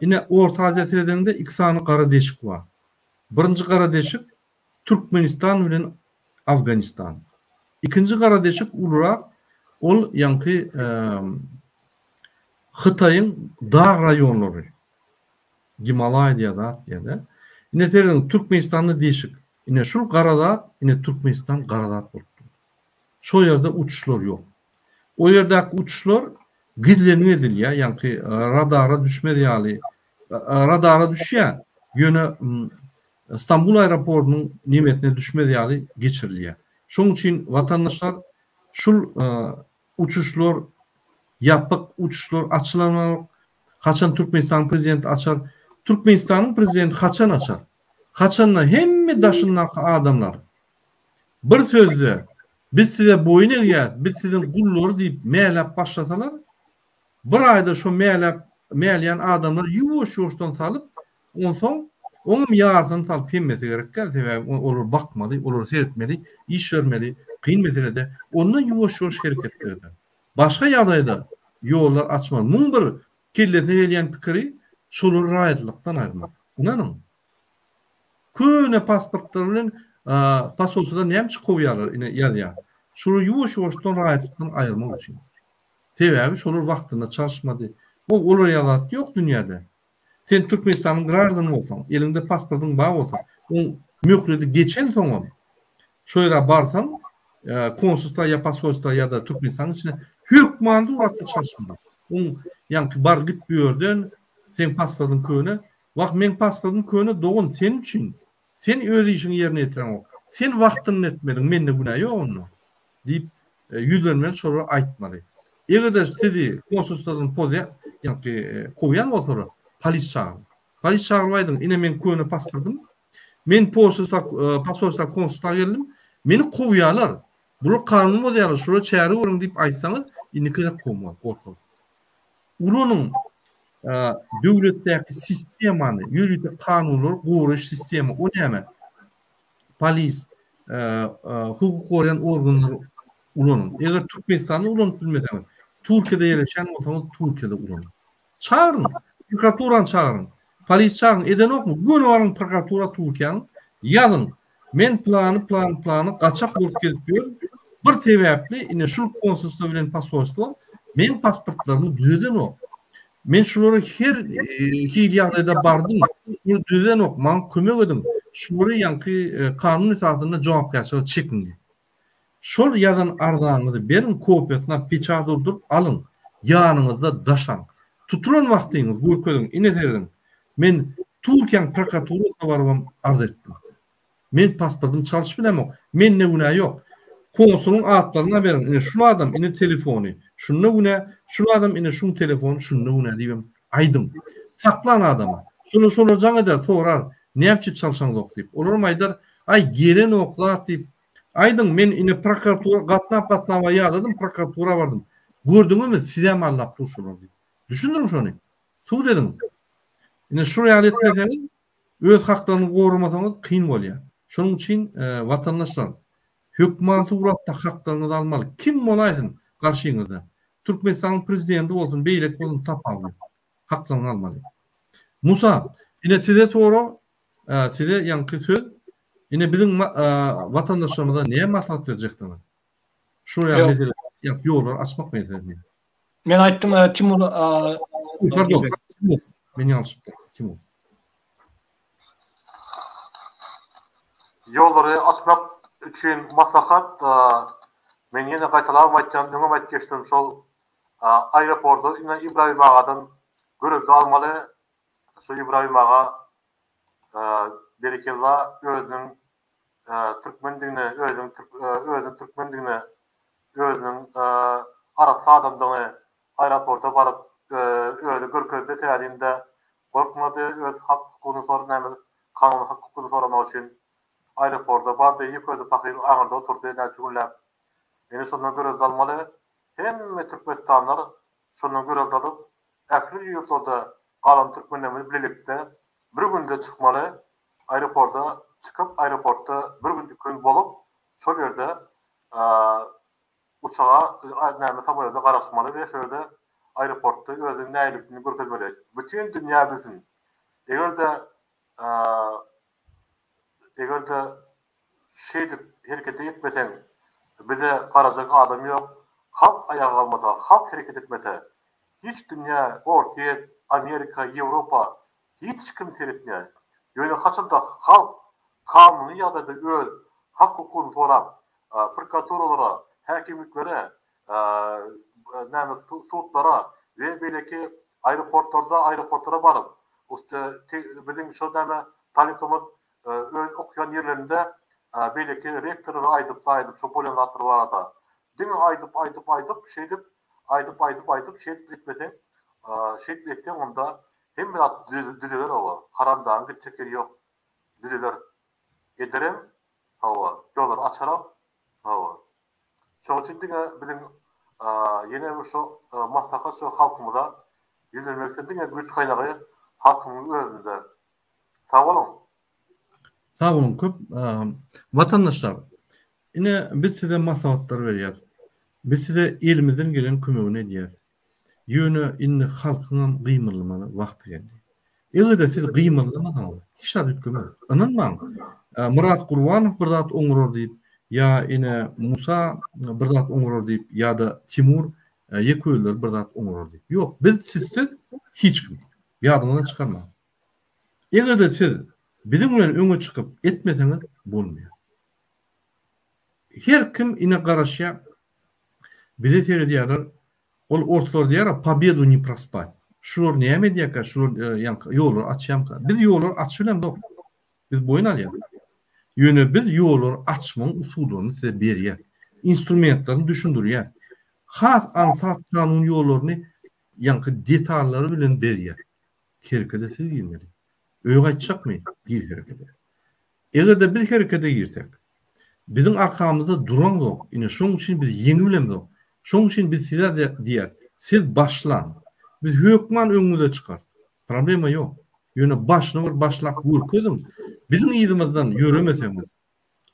Ine Orta Aziýa seredeniňde iki sany gara deşik bar. Birinji gara deşik Türkmenistan bilen Afganistan. Ikinji gara deşik ulurak ol ýaňky Hytaýyň dag raýonlary. Gimalaý diýen zat diýende. Ine serediň Türkmenistanda deşik. Ine şul gara zat, ine Türkmenistan gara zat bolup dur. Şo ýerde uçuşlar ýok. O ýerdäki uçuşlar gizlengin edilýär, ýaňky radara düşmez ýaly. Radara düşýär, ýöne Stambul aeroportynyň nemesine düşmez ýaly geçirilýär. Şonuň üçin watandaşlar şul uçuşlar ýapyk, uçuşlar açylanok. Haçan Türkmenistanyň prezidenti açar? Türkmenistanyň prezidenti haçan açar? Haçanda hemme daşyndaky adamlar bir sözde biz size boýun egýäs, biz siziň gullary diýip mäläp başlasalar, bir aýda şo mäläp mäleýän adamlary ýuwaş-ýuwaşdan salyp, onsoň oňam ýarysyny salyp hemmesi gerek däl, sebäbi olar bakmaly, olara seretmeli, iş bermeli, kyn meselede, onda ýuwaş-ýuwaş hereketler eder. Başga ýagdaýda ýollar açmaz. Muň bir kellesine gelýän pikiri şolary raýatlykdan aýyrmak. Ynanyň. Köne pasportlar bilen posolstwodan näme üçin kowýarlar ine ýazýar. Şolary ýuwaş-ýuwaşdan raýatlykdan aýyrmak üçin. Sebäbi şolar wagtynda çalyşmady. O olar ýaly zat ýok dünýäde. Sen Türkmenistanyň graždany bolsaň, eliňde pasportyň bar bolsa, oň möhleti geçensoňam şo ýere barsaň, konsulstwa ýa posolstwa ýa-da Türkmenistanyň içine hökmany suratda çalyşmaly. Oň ýaňky bar git bu ýerden, seň pasportyň köne. Wah, meň pasportym köne dogan sen üçin. Sen öz işiňi ýerine ýetireňok. Sen wagtynda etmediň, mende günä ýok onda. Diýip, ýüzlenmeli şolara aýtmaly. Eger-de sizi konsulstwadan pozýan, ýaňky kowýan bolsalar, polis çagyryň. Polis çagyryp aýdyň, ine meň köne pasportym. Men posolstwa, posolstwa konsulstwa geldim. Meni kowýarlar. Bular kanun bozýarlar, şulara çäre görüň diýip aýtsaňyz, indiki gezek kowmaz, gorkar. Ulanyň döwletdäki sistemany, ýörite kanunlary goraýyş sistema, o näme? Polis, hukuk goraýan organlary ulanyň. Eger Türkmenistanda ulanyp bilmeseňiz, Türkiýede ýerleşýän bolsaňyz, Türkiýede ulanyň. Çagyryň, prokuraturany çagyryň, polis çagyryň, edenokmy? Göni baryň prokuratura Türkiýäniň, ýazyň, Men plany plany plany gaçak bolup gezip ýörün. Bir sebäpli ine şul konsulstwo bilen posolstwo meň pasportlarymy düzedenok. Men şulara her hili ýagdaýda bardym. Şular düzedenok. Maňa kömek ediň. Şulary ýaňky kanun esasynda jogapkärçilige çekiň diýip. Şol ýazan arzaňyzy beriň kopiýasyna peçat urduryp alyň. Ýanyňyzda daşaň. Tutulan wagtyňyz görkeziň. Ine serediň. Men Türkiýäň prokuraturasyna barybam arz etdim. Men pasportymy çalyşyp bilemok. Mende günä ýok. Konsulyň atlaryny beriň. Ine şul adam, ine telefony. Şunda günä, şul adam ine şuň telefony, şunda günä diýibem aýdyň. Saklan adamy. Şolar şolar jaň eder, sorar, näme üçin çalşaňzok diýip. Olaram aýdar, aý gelenok zat diýip. Aýdyň, men ine prokuratura gatnap gatnaba ýadadym, prokuratura bardym. Gördüňizmi, sizem aldap dur şolar diýip. Düşündiriň şony. Sud ediň. Ine şul ýaly etmeseňiz, öz haklaryňyzy goramasaňyz kyn bolýar. Şonuň üçin watandaşlar hökman suratda haklaryňyzy almaly. Kim bolaýsyn garşyňyzda. Türkmenistanyň prezidenti bolsun, beýleki bolsun tapawudy ýok. Haklaryňy almaly. Musa, ine size sorag, size ýaňky söz. Ine biziň watandaşlarymyza näme maslahat berjeksiňiz? Şu ýaly mesele, ýollary açmak meselesinde. Men aýtdym Timur Pardon, Timur. Men ýalňyşypdym. Timur. Ýollary açmak üçin maslahat men ýene gaýtalabam aýtýan, öňem aýdyp geçdim şol aeroporta ine Ibrahim agadan görelde almaly. Şu Ibrahim aga berekella özüniň türkmendigine, özüniň özüniň türkmendigine, özüniň arassa adamdygyny aeroporta baryp özi görkezdi, sebäbi gorkmady öz hak hukugyny sor näme kanuny hak hukugyny soramak üçin aeroporta bardy, ýük özi pahyr aňyrda oturdy näçe günläp. Ine şondan görelde almaly. Hemme türkmenistanlylar şondan görelde alyp ähli ýurtlarda galan türkmenlerimiz bilelikde bir günde çykmaly aeroporta çykyp aeroportda bir gün iki gün bolup şol ýerde uçaga näme samolýoda garaşmaly we şol ýerde aeroportda özüniň nägilelikini görkezmeli bütin dünýä bilsin egerde egerde şeýdip hereket etmeseň bize garajak adam ýok halk aýaga galmasa halk hereket etmese hiç dünýä orsýet amerika ýewropa Hiç kim seretmeýär. Ýöne haçanda halk kanuny ýagdaýda öz hak-hukugyny sorap, prokuraturalara, häkimliklere, näme sudlara we beýleki aeroportlarda aeroportlara baryp, biziň şol näme talyplarymyz öz okaýan ýerlerinde beýleki rektorlara aýdyp-aýdyp şo bolýan zatlar barada diňe aýdyp aýdyp aýdyp şeýdip Aýdyp aýdyp aýdyp şeýdip etmeseň şeýdip etseň onda hemme zat düzeler oba haramdagyň gitjek ýeri ýok düzeler ederem hawa ýollary açaram hawa şoň üçin diňe biziň ýene bir şo maslahat şo halkymyza ýüzlenmek isledim diňe güýç gaýnagy halkymyň özünde sag boluň. Sag boluň köp watandaşlar ine biz size maslahatlar berýäs. Biz size elimizden gelen kömegini edýäs. Ýöne indi halkyňam gymyldamaly wagty geldi. Eger-de siz gymyldamasaňyz hiç zat üýtgemez. Ynanmaň. Myrat Gurbanow bir zat oňarar diýip ýa ine Musa bir zat oňarar diýip ýa-da Timur ýeke özleri bir zat oňarar diýip. Ýok biz sizsiz hiç kim. Ýadyňyzdan çykarmaň. Eger-de siz biziň bilen öňe çykyp etmeseňiz bolmaýar. Her kim ine garaşýar, bize seredýärler. Ol orslar diýýär, pobedu ne prospat. Şular näme edýärkä, şular ýaňky ýollary açýarmyka? Biz ýollary açyp bilemzok. Biz boýun alýarys. Ýöne biz ýollary açmagyň usullaryny size berýäs. Instrumentlerini düşündirýäs. Has aňsat kanun ýollaryny ýaňky detallary bilen berýäs. Herekede siz girmeli. Öýe gaýtjakmy? Gir herekede. Eger-de biz herekede girsek, biziň arkamyzda duran ýok. Ine, şonuň üçin biz ýeňibilemzok. Şonuň üçin biz size diýýäs, siz başlaň. Biz hökman öňüňize çykarys. Problema ýok. Ýöne başyny bir başlap görkeziň. Biziň yzymyzdan ýöremeseňiz,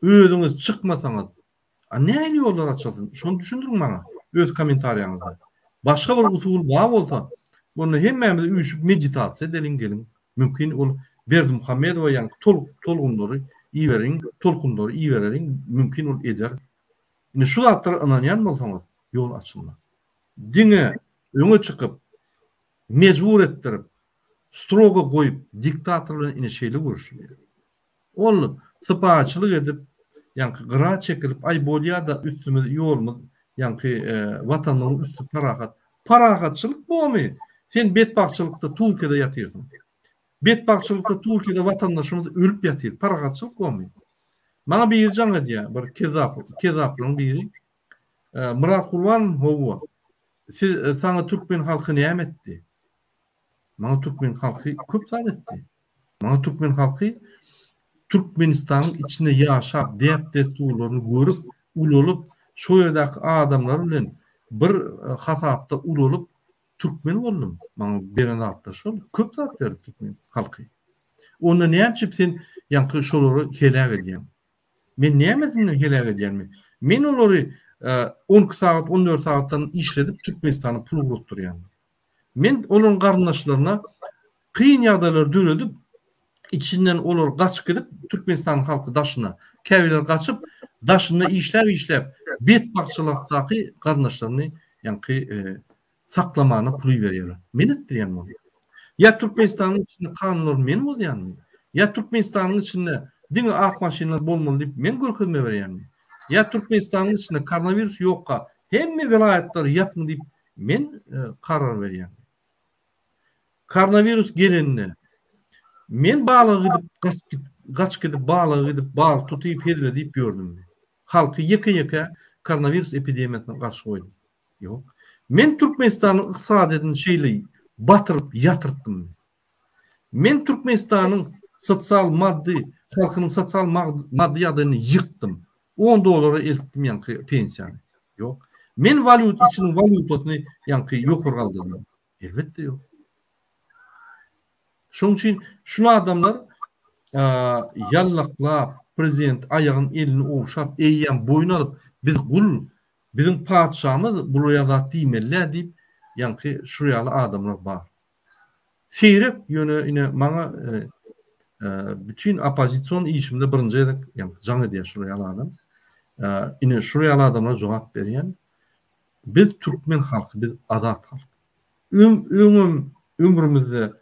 özüňiz çykmasaňyz, A nähili ýollar açylsyn? Şony düşündiriň maňa öz kommentariýaňyzda. Başga bir usul bar bolsa, onda hemmämiz üýşüp meditasiýa edeliň geliň. Mümkin ol Berdimuhamedowa ýaňky tol tolgunlary iberiň, tolkunlary ibereliň, mümkin ol eder. Indi şu zatlara ynanýan bolsaňyz, ýol açylmaz. Diňe öňe çykyp, mejbur etdirip, strogo goýup diktator bilen ine şeýle görüşilýär. Ol sypaýyçylyk edip, ýaňky gyra çekilip, aý bolýa-da üstümiz, ýolumyz, ýaňky Watanymyzyň üsti parahat. Parahatçylyk bomy? Sen betbagtçylykda Türkiýede ýatyrsyň. Betbagtçylykda Türkiýede watandaşymyz ölüp ýatyr. Parahatçylyk bomy? Maňa biri jaň edýär, bir kezzap, kezzaplaryň biri. Myrat Gurbanow, hawa. Siz, saňa türkmen halky näme etdi? Maňa türkmen halky köp zat etdi. Maňa türkmen halky Türkmenistanyň içinde ýaşap, däp-dessurlaryny görüp, ulalyp, şo ýerdäki adamlar bilen bir hasapda ulalyp, Türkmen boldum. Maňa beren zatlar şol. Köp zat berdi türkmen halky. Onda näme üçin sen ýaňky şolary heläk edýäň? Men nämesinden heläk edýänmi? Men olary 12 sagat, 14 sagatdan işledip Türkmenistana pul ugratdyrýan. Men olaryň garyndaşlaryna kyn ýagdaýlar döredip, içinden olar gaçyp gidip Türkmenistanyň halky daşyna, käbirleri gaçyp daşynda işläp-işläp betbagtçylykdaky garyndaşlaryny ýaňky saklamana pul iberýärler. Men etdirýän muny. Ýa Türkmenistanyň içinde kanunlary men bozýanmy? Ýa Türkmenistanyň içinde diňe ak maşynlar bolmaly diýip men görkezme berýänmi? Ýa Türkmenistanyň içinde koronawirus ýokka hemme welaýatlary ýapyň diýip men karar berýänmi? Koronawirus gelende men balyga gidip gaçyp gidip balyga gidip balyk tutyp hezil edip ýördümmi? Halky ýeke-ýeke koronawirus epidemiýasyna garşy goýdum. Ýok. Men Türkmenistanyň ykdysadyýetini şeýle batyryp ýatyrtdym. Men Türkmenistanyň sosial maddy, halkynyň sosial maddy ýagdaýyny ýykdym. On dollara eltdim ýaňky pensiýany. Ýok. Men walýut içiniň walýutasyny ýaňky ýokary galdyrdym. Elbetde ýok. Şonuň üçin şul adamlar ýallaklap, prezident aýagyn elini ogşap, eýýäm boýun alyp, biz gul, biziň patyşamyz bulara zat diýmeli-dä diýip, ýaňky şul ýaly adamlar bar. Seýrek, ýöne ine maňa bütin oppozision işimde birinji gezek ýaňky jaň edýär şul ýaly adam. Ine şul ýaly adamlara jogap berýän. Biz türkmen halky, biz azat halk. Öň öňem ömrümizde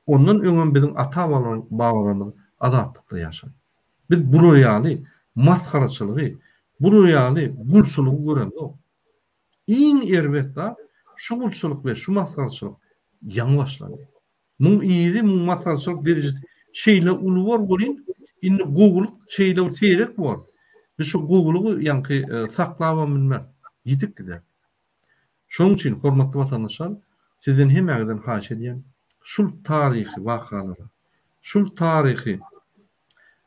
ondan öňem biziň ata babalarymyz azatlykda ýaşan. Biz bular ýaly masgaraçylygy, bular ýaly gulçulygy göremzok. Iň erbet zat şu gulçulyk we şu masgaraçylyk ýaňy başlandy. Muň yzy, muň masgaraçylyk derejesi şeýle uly bor welin, indi gowulyk şeýle bir seýrek bor. Biz şu gowulygy ýaňky saklabam bilmeris. Ýitip gider. Şonuň üçin, hormatly watandaşlar, sizden hemmäňizden haýyş edýän, şul taryhy wakalara, şul taryhy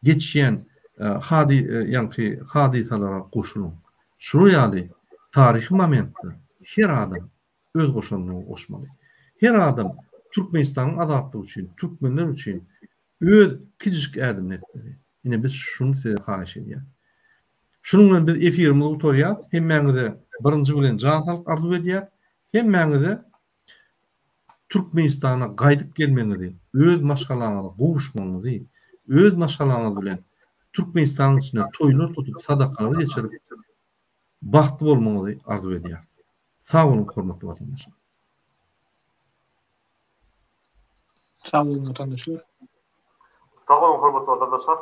geçýän hady ýaňky hadysalara goşulyň. Şular ýaly taryhy momentde her adam öz goşandyny goşmaly. Her adam Türkmenistanyň azatlygy üçin, türkmenler üçin öz kiçijik ädimini etmeli. Ine biz şuny size haýyş edýäs. Şunuň bilen biz efirimizi gutarýas. Hemmäňize birinji bilen jan saglyk arzuw edýäs. Hemmäňize Türkmenistana gaýdyp gelmegiňizi, öz maşgalaňyza gowuşmagyňyzy, öz maşgalaňyz bilen Türkmenistanyň içinde toýlar tutup, sadakalar geçirip, bagtly bolmagyňyzy arzuw edýäris. Sag boluň hormatly watandaşlar. Sag boluň watandaşlar. Sag boluň hormatly watandaşlar.